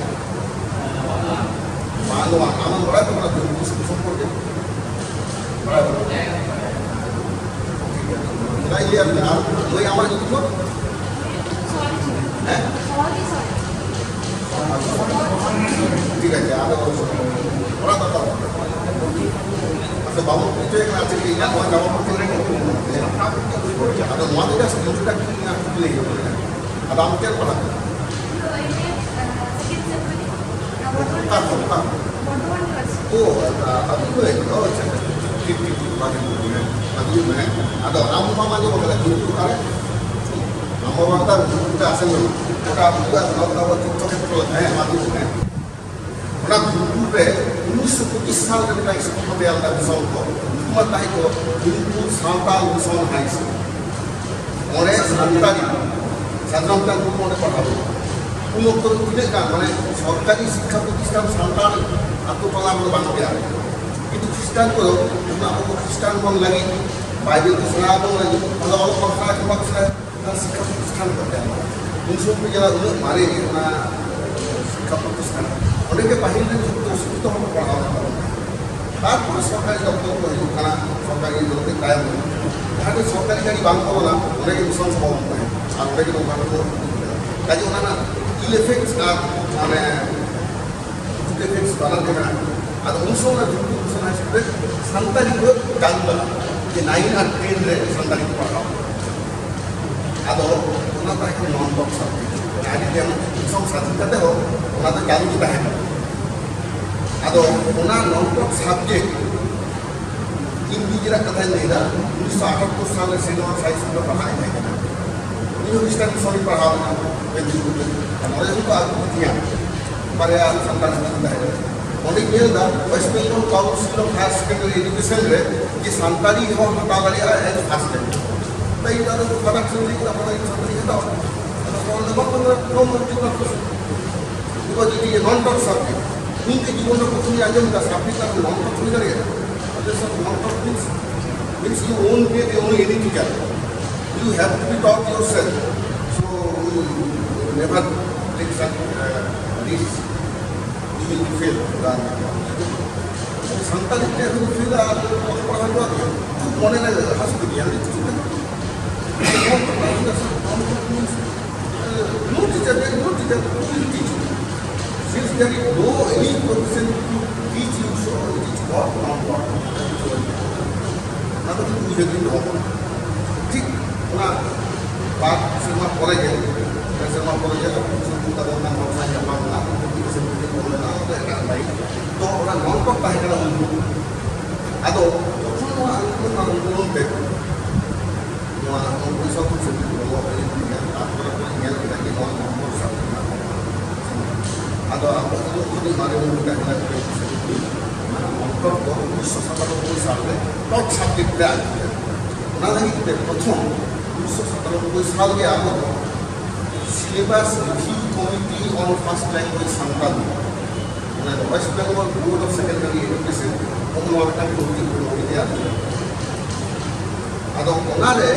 ᱵᱟᱝ, ᱱᱚᱣᱟ ᱟᱢᱮᱢ ᱵᱟᱲᱟᱭ ᱛᱟᱵᱚᱱᱟ ᱛᱚ, ᱩᱱᱠᱩ ᱥᱚᱢᱯᱚᱨᱠᱮ? ᱵᱟᱲᱟᱭ ᱵᱟᱹᱱᱩᱜ᱾ ᱚᱱᱟ ᱤᱭᱟᱹ ᱟᱨ ᱢᱟᱹᱭ, ᱟᱢᱟᱜ ᱧᱩᱛᱩᱢ ᱫᱚ? ᱦᱮᱸ? ᱴᱷᱤᱠ ᱟᱪᱷᱮ, ᱟᱫᱚ ᱚᱲᱟᱜ ᱫᱚ ᱚᱠᱟ ᱨᱮ? ᱟᱫᱚ ᱵᱟᱵᱚᱱ ᱯᱚᱨᱤᱪᱚᱭ ᱠᱟᱱᱟ, ᱪᱮᱫ ᱤᱧᱟᱹᱜ ᱱᱚᱣᱟ ᱡᱟᱢᱟ ᱯᱟᱹᱛᱤ ᱨᱮ ᱟᱫᱚ ᱱᱚᱣᱟ ᱫᱚ just introduction ᱨᱮᱱᱟᱜ ᱠᱩᱠᱞᱤ ᱜᱮ ᱠᱟᱱᱟ᱾ ᱟᱫᱚ ᱟᱢ ᱪᱮᱫ ᱯᱟᱲᱦᱟᱜ ᱠᱟᱱᱟ? ᱚᱠᱟ ᱠᱷᱚᱱ? ᱚᱠᱟ ᱠᱷᱚᱱ? ᱚ, ᱟᱹᱵᱤᱱ ᱫᱚ, ᱚ, ᱟᱪᱪᱷᱟ, ᱟᱪᱪᱷᱟ, ᱴᱷᱤᱠ, ᱴᱷᱤᱠ, ᱴᱷᱤᱠ, ᱢᱟ ᱞᱟᱹᱭ ᱢᱮ᱾ ᱟᱫᱚ ᱟᱢ ᱢᱟᱢᱟ ᱧᱚᱜ ᱠᱟᱱᱟ, ᱠᱤᱱᱛᱩ ᱚᱠᱟᱨᱮ? ᱟᱢ ᱵᱟᱵᱟ ᱫᱚ ᱜᱩᱨᱩ ᱜᱚᱢᱠᱮ ᱟᱥᱮᱱ ᱨᱮ, ᱜᱚᱴᱟ ᱟᱵᱚᱣᱟᱜ ᱱᱚᱣᱟ ᱫᱚ ᱟᱵᱚ ᱛᱤᱨᱛᱷᱚ ᱠᱷᱮᱛᱨᱚ ᱞᱮᱠᱟ, ᱦᱮᱸ, ᱢᱟ ᱫᱩᱲᱩᱵ ᱢᱮ᱾ ᱚᱱᱟ ᱜᱩᱨᱩᱠᱩᱞ ᱨᱮ ᱩᱱᱤᱥᱥᱚ ᱯᱚᱸᱪᱤᱥ ᱥᱟᱞ ᱨᱮ ᱢᱤᱫᱴᱟᱝ ᱥᱠᱩᱞ ᱠᱚ ᱛᱮᱭᱟᱨ ᱞᱮᱫᱟ, ᱢᱤᱥᱚᱱ ᱠᱚ, ᱧᱩᱛᱩᱢ ᱟᱱ ᱛᱟᱦᱮᱸ ᱠᱚ ᱜᱩᱨᱩᱠᱩᱞ ᱥᱟᱶᱛᱟ ᱢᱤᱥᱚᱱ ᱦᱟᱭ ᱥᱠᱩᱞ᱾ ᱚᱸᱰᱮ ᱥᱟᱱᱛᱟᱲᱤ ᱥᱟᱫᱷᱟᱨᱚᱱ ᱛᱮ ᱩᱱᱠᱩ ᱚᱸᱰᱮ ᱯᱟᱲᱦᱟᱣ ᱞᱮᱫᱟ᱾ ᱩᱱ ᱚᱠᱛᱚ ᱨᱮ ᱛᱤᱱᱟᱹᱜ ᱜᱟᱱ, ᱢᱟᱱᱮ, ᱥᱚᱨᱠᱟᱨᱤ ᱥᱤᱠᱠᱷᱟ ᱯᱨᱚᱛᱤᱥᱴᱷᱟᱱ ᱥᱟᱱᱛᱟᱲ ᱟᱛᱳ ᱴᱚᱞᱟ ᱨᱮᱫᱚ ᱵᱟᱝ ᱛᱮᱭᱟᱨ ᱟᱠᱟᱱᱟ᱾ ᱠᱤᱱᱛᱩ ᱠᱷᱨᱤᱥᱴᱟᱱ ᱠᱚᱫᱚ, ᱡᱮᱢᱚᱱ ᱟᱵᱚ ᱠᱚ ᱠᱷᱨᱤᱥᱴᱟᱱ ᱵᱚᱱ ᱞᱟᱹᱜᱤᱫ, ᱵᱟᱭᱵᱮᱞ ᱠᱚ ᱥᱮᱬᱟ ᱟᱵᱚᱱ ᱞᱟᱹᱜᱤᱫ, ᱚᱱᱟ ᱚᱞᱚᱜ ᱯᱟᱲᱦᱟᱣ ᱠᱚ ᱵᱟᱠᱚ ᱥᱮᱬᱟ, ᱚᱱᱟ ᱥᱤᱠᱠᱷᱟ ᱯᱨᱚᱛᱤᱥᱴᱷᱟᱱ ᱠᱚ ᱛᱮᱭᱟᱨ ᱮᱱᱟ᱾ ᱩᱱ ᱥᱚᱢᱚᱭ ᱠᱚ ᱧᱮᱞᱟ ᱩᱱᱟᱹᱜ ᱢᱟᱨᱮ ᱚᱱᱟ ᱥᱤᱠᱠᱷᱟ ᱯᱨᱚᱛᱤᱥᱴᱷᱟᱱ, ᱚᱸᱰᱮ ᱜᱮ ᱯᱟᱹᱦᱤᱞ ᱨᱮᱱ ᱡᱚᱛᱚ ᱥᱤᱠᱠᱷᱤᱛ ᱦᱚᱲ ᱠᱚ ᱯᱟᱲᱦᱟᱣ ᱮᱱᱟ᱾ ᱛᱟᱨᱯᱚᱨᱮ ᱥᱚᱨᱠᱟᱨᱤ ᱫᱚᱯᱛᱚᱨ ᱠᱚ ᱦᱤᱡᱩᱜ ᱠᱟᱱᱟ, ᱥᱚᱨᱠᱟᱨᱤ ᱫᱚᱯᱛᱚᱨ ᱛᱟᱭᱚᱢ ᱨᱮ᱾ ᱡᱟᱦᱟᱸ ᱨᱮ ᱥᱚᱨᱠᱟᱨᱤ ᱜᱟᱹᱰᱤ ᱵᱟᱝ ᱵᱚᱞᱚᱱᱟ, ᱚᱸᱰᱮ ᱜᱮ ᱢᱤᱥᱚᱱ ᱥᱚᱵᱷᱟ ᱵᱚᱱ ᱛᱟᱦᱮᱸᱱᱟ᱾ ᱟᱨ ᱚᱸᱰᱮ ᱜᱮ ᱱᱚᱝᱠᱟ ᱠᱚ ᱤᱫᱤ ᱠᱮᱫᱟ᱾ ᱠᱟᱡᱮ ᱚᱱᱟ ᱨᱮᱱᱟᱜ ill effects ᱟᱨ, ᱢᱟᱱᱮ, good effects ᱵᱟᱱᱟᱨ ᱜᱮ ᱢᱮᱱᱟᱜᱼᱟ᱾ ᱟᱫᱚ ᱩᱱ ᱥᱚᱢᱚᱭ ᱚᱱᱟ ᱡᱩᱱᱴᱩ ᱢᱤᱥᱚᱱ ᱦᱟᱭ ᱥᱠᱩᱞ ᱨᱮ ᱥᱟᱱᱛᱟᱲᱤ ᱠᱚ ᱪᱟᱹᱞᱩ ᱞᱮᱫᱟ, ᱡᱮ nine ᱟᱨ ten ᱨᱮ ᱥᱟᱱᱛᱟᱲᱤ ᱠᱚ ᱯᱟᱲᱦᱟᱣ᱾ ᱟᱫᱚ ᱚᱱᱟ ᱛᱟᱦᱮᱸ ᱠᱟᱱᱟ non taught subject᱾ ᱟᱹᱰᱤ ᱫᱤᱱ ᱫᱤᱥᱚᱢ ᱥᱟᱹᱫᱷᱤᱱ ᱠᱟᱛᱮ ᱦᱚᱸ ᱚᱱᱟ ᱫᱚ ᱪᱟᱹᱞᱩ ᱜᱮ ᱛᱟᱦᱮᱸ ᱠᱟᱱᱟ᱾ ᱟᱫᱚ ᱚᱱᱟ non taught subject, ᱤᱧ ᱱᱤᱡᱮᱨᱟᱜ ᱠᱟᱛᱷᱟᱧ ᱞᱟᱹᱭᱫᱟ, ᱩᱱᱤᱥᱥᱚ ᱟᱴᱟᱛᱛᱳᱨ ᱥᱟᱞ ᱨᱮ ᱥᱨᱤᱱᱤᱵᱟᱥ ᱦᱟᱭ ᱥᱠᱩᱞ ᱨᱮ ᱯᱟᱲᱦᱟᱜ ᱤᱧ ᱦᱮᱡ ᱮᱱᱟ᱾ ᱩᱱᱤ ᱦᱚᱸ ᱠᱷᱨᱤᱥᱴᱟᱱ ᱢᱤᱥᱚᱱ ᱨᱮ ᱯᱟᱲᱦᱟᱣ ᱮᱱᱟ, ᱢᱚᱬᱮ ᱦᱚᱲ ᱠᱚ ᱟᱹᱜᱩ ᱠᱮᱫᱤᱧᱟ, ᱵᱟᱨᱭᱟ ᱥᱟᱱᱛᱟᱲ ᱥᱠᱩᱞ ᱛᱟᱦᱮᱸ ᱠᱟᱱᱟ᱾ ᱚᱸᱰᱮᱧ ᱧᱮᱞ ᱮᱫᱟ, West Bengal Council of Higher Secondary Education ᱨᱮ ᱡᱮ ᱥᱟᱱᱛᱟᱲᱤ ᱦᱚᱸ ᱦᱟᱛᱟᱣ ᱫᱟᱲᱮᱭᱟᱜᱼᱟ, as first time᱾ ᱛᱟᱭ ᱤᱧ ᱫᱚ ᱟᱫᱚ ᱯᱷᱟᱫᱟᱨ ᱴᱷᱮᱱ ᱞᱟᱹᱭ ᱠᱮᱫᱟ, ᱯᱷᱟᱫᱟᱨ, ᱤᱧ ᱥᱟᱱᱛᱟᱲᱤ ᱦᱟᱛᱟᱣᱟ᱾ ᱟᱫᱚ ᱠᱚ ᱚᱸᱰᱮ ᱵᱟᱠᱚ ᱢᱮᱱᱟ, "No, no, you cannot." Because it is a non-taught subject. ᱤᱧ ᱫᱚ ᱡᱤᱵᱚᱱ ᱨᱮ ᱯᱨᱚᱛᱷᱚᱢ ᱤᱧ ᱟᱸᱡᱚᱢ ᱮᱫᱟ, subject ᱟᱨ non-taught ᱦᱩᱭ ᱫᱟᱲᱮᱭᱟᱜᱼᱟ? ᱟᱫᱚ sir, non-taught means, means you won't be the only any teacher. You have to be taught yourself. So, you never take such, uh, risk. You will fail. Santali ᱛᱮ ᱦᱩᱭ ᱯᱷᱮᱞᱟ, ᱟᱫᱚ ᱚᱞ ᱯᱟᱲᱦᱟᱣ ᱫᱚ ᱟᱫᱚ ᱠᱷᱩᱵ ᱢᱚᱱᱮ ᱨᱮ ᱦᱟᱹᱥᱩ ᱠᱮᱫᱤᱧᱟ, ᱟᱹᱰᱤ ᱠᱤᱪᱷᱩ ᱢᱮᱱᱟᱜᱼᱟ᱾ No teacher, no teacher, who will teach you? Since there is no any provision to teach you so, it is not non-profit. ᱚᱱᱟ ᱫᱚ ᱠᱤᱱᱛᱩ ᱩᱭᱦᱟᱹᱨ ᱫᱤᱱ ᱫᱚᱦᱚ ᱠᱟᱱᱟ᱾ ᱴᱷᱤᱠ ᱚᱱᱟ ᱵᱟᱨ ᱥᱮᱨᱢᱟ ᱯᱚᱨᱮ ᱜᱮ, ᱯᱮ ᱥᱮᱨᱢᱟ ᱯᱚᱨᱮ ᱜᱮ ᱟᱵᱚ ᱠᱤᱪᱷᱩ ᱚᱱᱠᱟ ᱫᱚ ᱚᱱᱟ ᱱᱚᱣᱟ ᱧᱟᱯᱟᱢ ᱮᱱᱟ, ᱠᱚᱢᱯᱤᱴᱤᱥᱚᱱ ᱠᱚ ᱚᱞ ᱞᱮᱱᱟ, ᱚᱱᱟ ᱫᱚ ᱮᱴᱟᱜ ᱞᱟᱭᱤᱱ᱾ ᱛᱚ ᱚᱱᱟ ᱱᱚᱱ ᱯᱨᱚᱯ ᱛᱟᱦᱮᱸ ᱠᱟᱱᱟ ᱩᱱ ᱡᱚᱠᱷᱚᱱ᱾ ᱟᱫᱚ ᱡᱚᱠᱷᱚᱱ ᱱᱚᱣᱟ ᱟᱱᱫᱳᱞᱚᱱ, ᱟᱱᱫᱳᱞᱚᱱ ᱛᱮ ᱱᱚᱣᱟ ᱩᱱᱤᱥᱥᱚ ᱯᱚᱸᱭᱥᱚᱴᱴᱤ ᱵᱚᱞᱚ ᱦᱩᱭ ᱞᱮᱱ ᱜᱮᱭᱟ, ᱛᱟᱨᱯᱚᱨᱮ ᱠᱚ ᱧᱮᱞ ᱠᱮᱫᱟ ᱡᱮ ᱱᱚᱣᱟ ᱱᱚᱢᱵᱚᱨ ᱥᱟᱵ ᱨᱮᱱᱟᱜ᱾ ᱟᱫᱚ ᱟᱵᱚ ᱫᱚ ᱩᱱᱤ ᱢᱟᱨᱮ ᱩᱱᱤ ᱠᱟᱱ ᱜᱮᱭᱟ, ᱚᱱᱟ ᱱᱚᱢᱵᱚᱨ ᱫᱚ ᱩᱱᱤᱥᱥᱚ ᱥᱟᱛᱟᱱᱚᱵᱵᱳᱭ ᱥᱟᱞ ᱨᱮ ᱴᱚᱯ ᱥᱟᱵᱡᱮᱠᱴ ᱨᱮ ᱟᱹᱜᱩ ᱠᱮᱫᱟ᱾ ᱚᱱᱟ ᱞᱟᱹᱜᱤᱫ ᱛᱮ ᱯᱨᱚᱛᱷᱚᱢ ᱩᱱᱤᱥᱥᱚ ᱥᱟᱛᱟᱱᱚᱵᱵᱳᱭ ᱥᱟᱞ ᱜᱮ ᱟᱵᱚ ᱫᱚ Syllabus Review Committee on First Language Santali, ᱚᱱᱟ ᱫᱚ West Bengal Board of Secondary Education, ᱱᱚᱜᱼᱚ ᱱᱚᱣᱟ ᱢᱤᱫᱴᱟᱝ ᱠᱚᱢᱤᱴᱤ ᱠᱚ ᱛᱮᱭᱟᱨ ᱠᱮᱫᱟ᱾ ᱟᱫᱚ ᱚᱱᱟᱨᱮ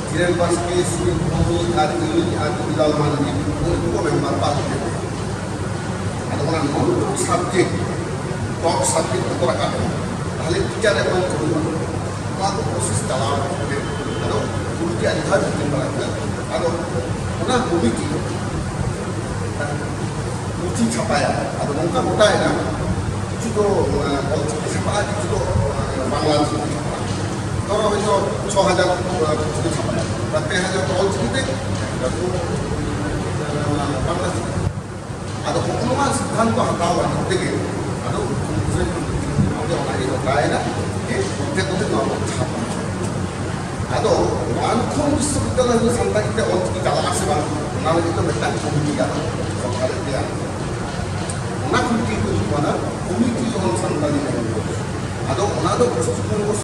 ᱫᱷᱤᱨᱮᱱ ᱵᱟᱥᱠᱮ, ᱥᱩᱱᱤᱞ ᱵᱷᱳᱢᱤ ᱟᱨ ᱤᱧ ᱟᱨ ᱵᱤᱞᱟᱞ ᱢᱟᱱᱰᱤ, ᱩᱱᱠᱩ ᱠᱚ ᱢᱮᱢᱵᱟᱨ ᱠᱚ ᱛᱟᱦᱮᱸ ᱠᱟᱱᱟ᱾ ᱟᱫᱚ ᱚᱱᱟ ᱱᱚᱱ ᱴᱚᱯ ᱥᱟᱵᱡᱮᱠᱴ, ᱴᱚᱯ ᱥᱟᱵᱡᱮᱠᱴ ᱠᱚ ᱨᱟᱠᱟᱵ ᱮᱱᱟ, ᱛᱟᱦᱞᱮ ᱴᱤᱪᱟᱨ ᱮᱯᱚᱭᱮᱱᱴ ᱠᱚ ᱦᱩᱭᱩᱜᱼᱟ᱾ ᱱᱚᱣᱟ ᱠᱚ ᱯᱨᱚᱥᱮᱥ ᱪᱟᱞᱟᱣ ᱠᱟᱛᱮ, ᱟᱫᱚ ᱠᱚᱢᱤᱴᱤ ᱟᱹᱰᱤ ᱫᱷᱟᱣ ᱢᱤᱴᱤᱝ ᱵᱟᱲᱟ ᱠᱮᱫᱟ᱾ ᱟᱫᱚ ᱚᱱᱟ ᱠᱚᱢᱤᱴᱤ ᱯᱩᱛᱷᱤ ᱪᱷᱟᱯᱟᱭᱟ᱾ ᱟᱫᱚ ᱱᱚᱝᱠᱟ ᱜᱚᱴᱟᱭᱮᱱᱟ, ᱠᱤᱪᱷᱩ ᱫᱚ ᱚᱞᱪᱤᱠᱤ ᱪᱷᱟᱯᱟᱜᱼᱟ, ᱠᱤᱪᱷᱩ ᱫᱚ ᱵᱟᱝᱞᱟ ᱪᱤᱠᱤ ᱪᱷᱟᱯᱟᱜᱼᱟ᱾ ᱫᱷᱚᱨᱚ ᱦᱚᱭᱛᱳ ᱪᱷᱚ ᱦᱟᱡᱟᱨ ᱯᱩᱛᱷᱤ ᱪᱷᱟᱯᱟᱭᱟ, ᱵᱟ ᱯᱮ ᱦᱟᱡᱟᱨ ᱫᱚ ᱚᱞᱪᱤᱠᱤ ᱛᱮ, ᱵᱟᱝᱞᱟ ᱪᱤᱠᱤ᱾ ᱟᱫᱚ ᱦᱚᱸᱜᱼᱚ ᱱᱚᱣᱟ ᱥᱤᱫᱽᱫᱷᱟᱱᱛᱚ ᱦᱟᱛᱟᱣ ᱞᱟᱹᱜᱤᱫ ᱛᱮᱜᱮ ᱟᱫᱚ ᱩᱱᱠᱩ ᱜᱤᱫᱽᱨᱟᱹ ᱠᱚ ᱚᱸᱰᱮ ᱚᱱᱟ ᱜᱮ ᱜᱚᱴᱟᱭᱮᱱᱟ ᱡᱮ ᱚᱱᱛᱮ ᱠᱚᱛᱮ ᱱᱚᱣᱟ ᱵᱚᱱ ᱪᱷᱟᱯᱟ᱾ ᱟᱫᱚ ᱢᱟᱱᱠᱷᱚᱱ ᱵᱤᱥᱥᱚᱵᱤᱫᱽᱫᱟᱞᱚᱭ ᱨᱮ ᱥᱟᱱᱛᱟᱲᱤ ᱛᱮ ᱚᱞ ᱪᱤᱠᱤ ᱪᱟᱞᱟᱜ ᱟᱥᱮ ᱵᱟᱝ, ᱚᱱᱟ ᱞᱟᱹᱜᱤᱫ ᱫᱚ ᱢᱤᱫᱴᱟᱝ ᱠᱚᱢᱤᱴᱤ ᱜᱟᱱ ᱥᱚᱨᱠᱟᱨᱮ ᱛᱮᱭᱟᱨ ᱠᱮᱫᱟ᱾ ᱚᱱᱟ ᱠᱚᱢᱤᱴᱤ ᱠᱚ ᱧᱩᱛᱩᱢ ᱠᱟᱱᱟ Committee on Santali Language. ᱟᱫᱚ ᱚᱱᱟ ᱫᱚ ᱯᱚᱥᱪᱤᱢ ᱵᱚᱝᱜᱚ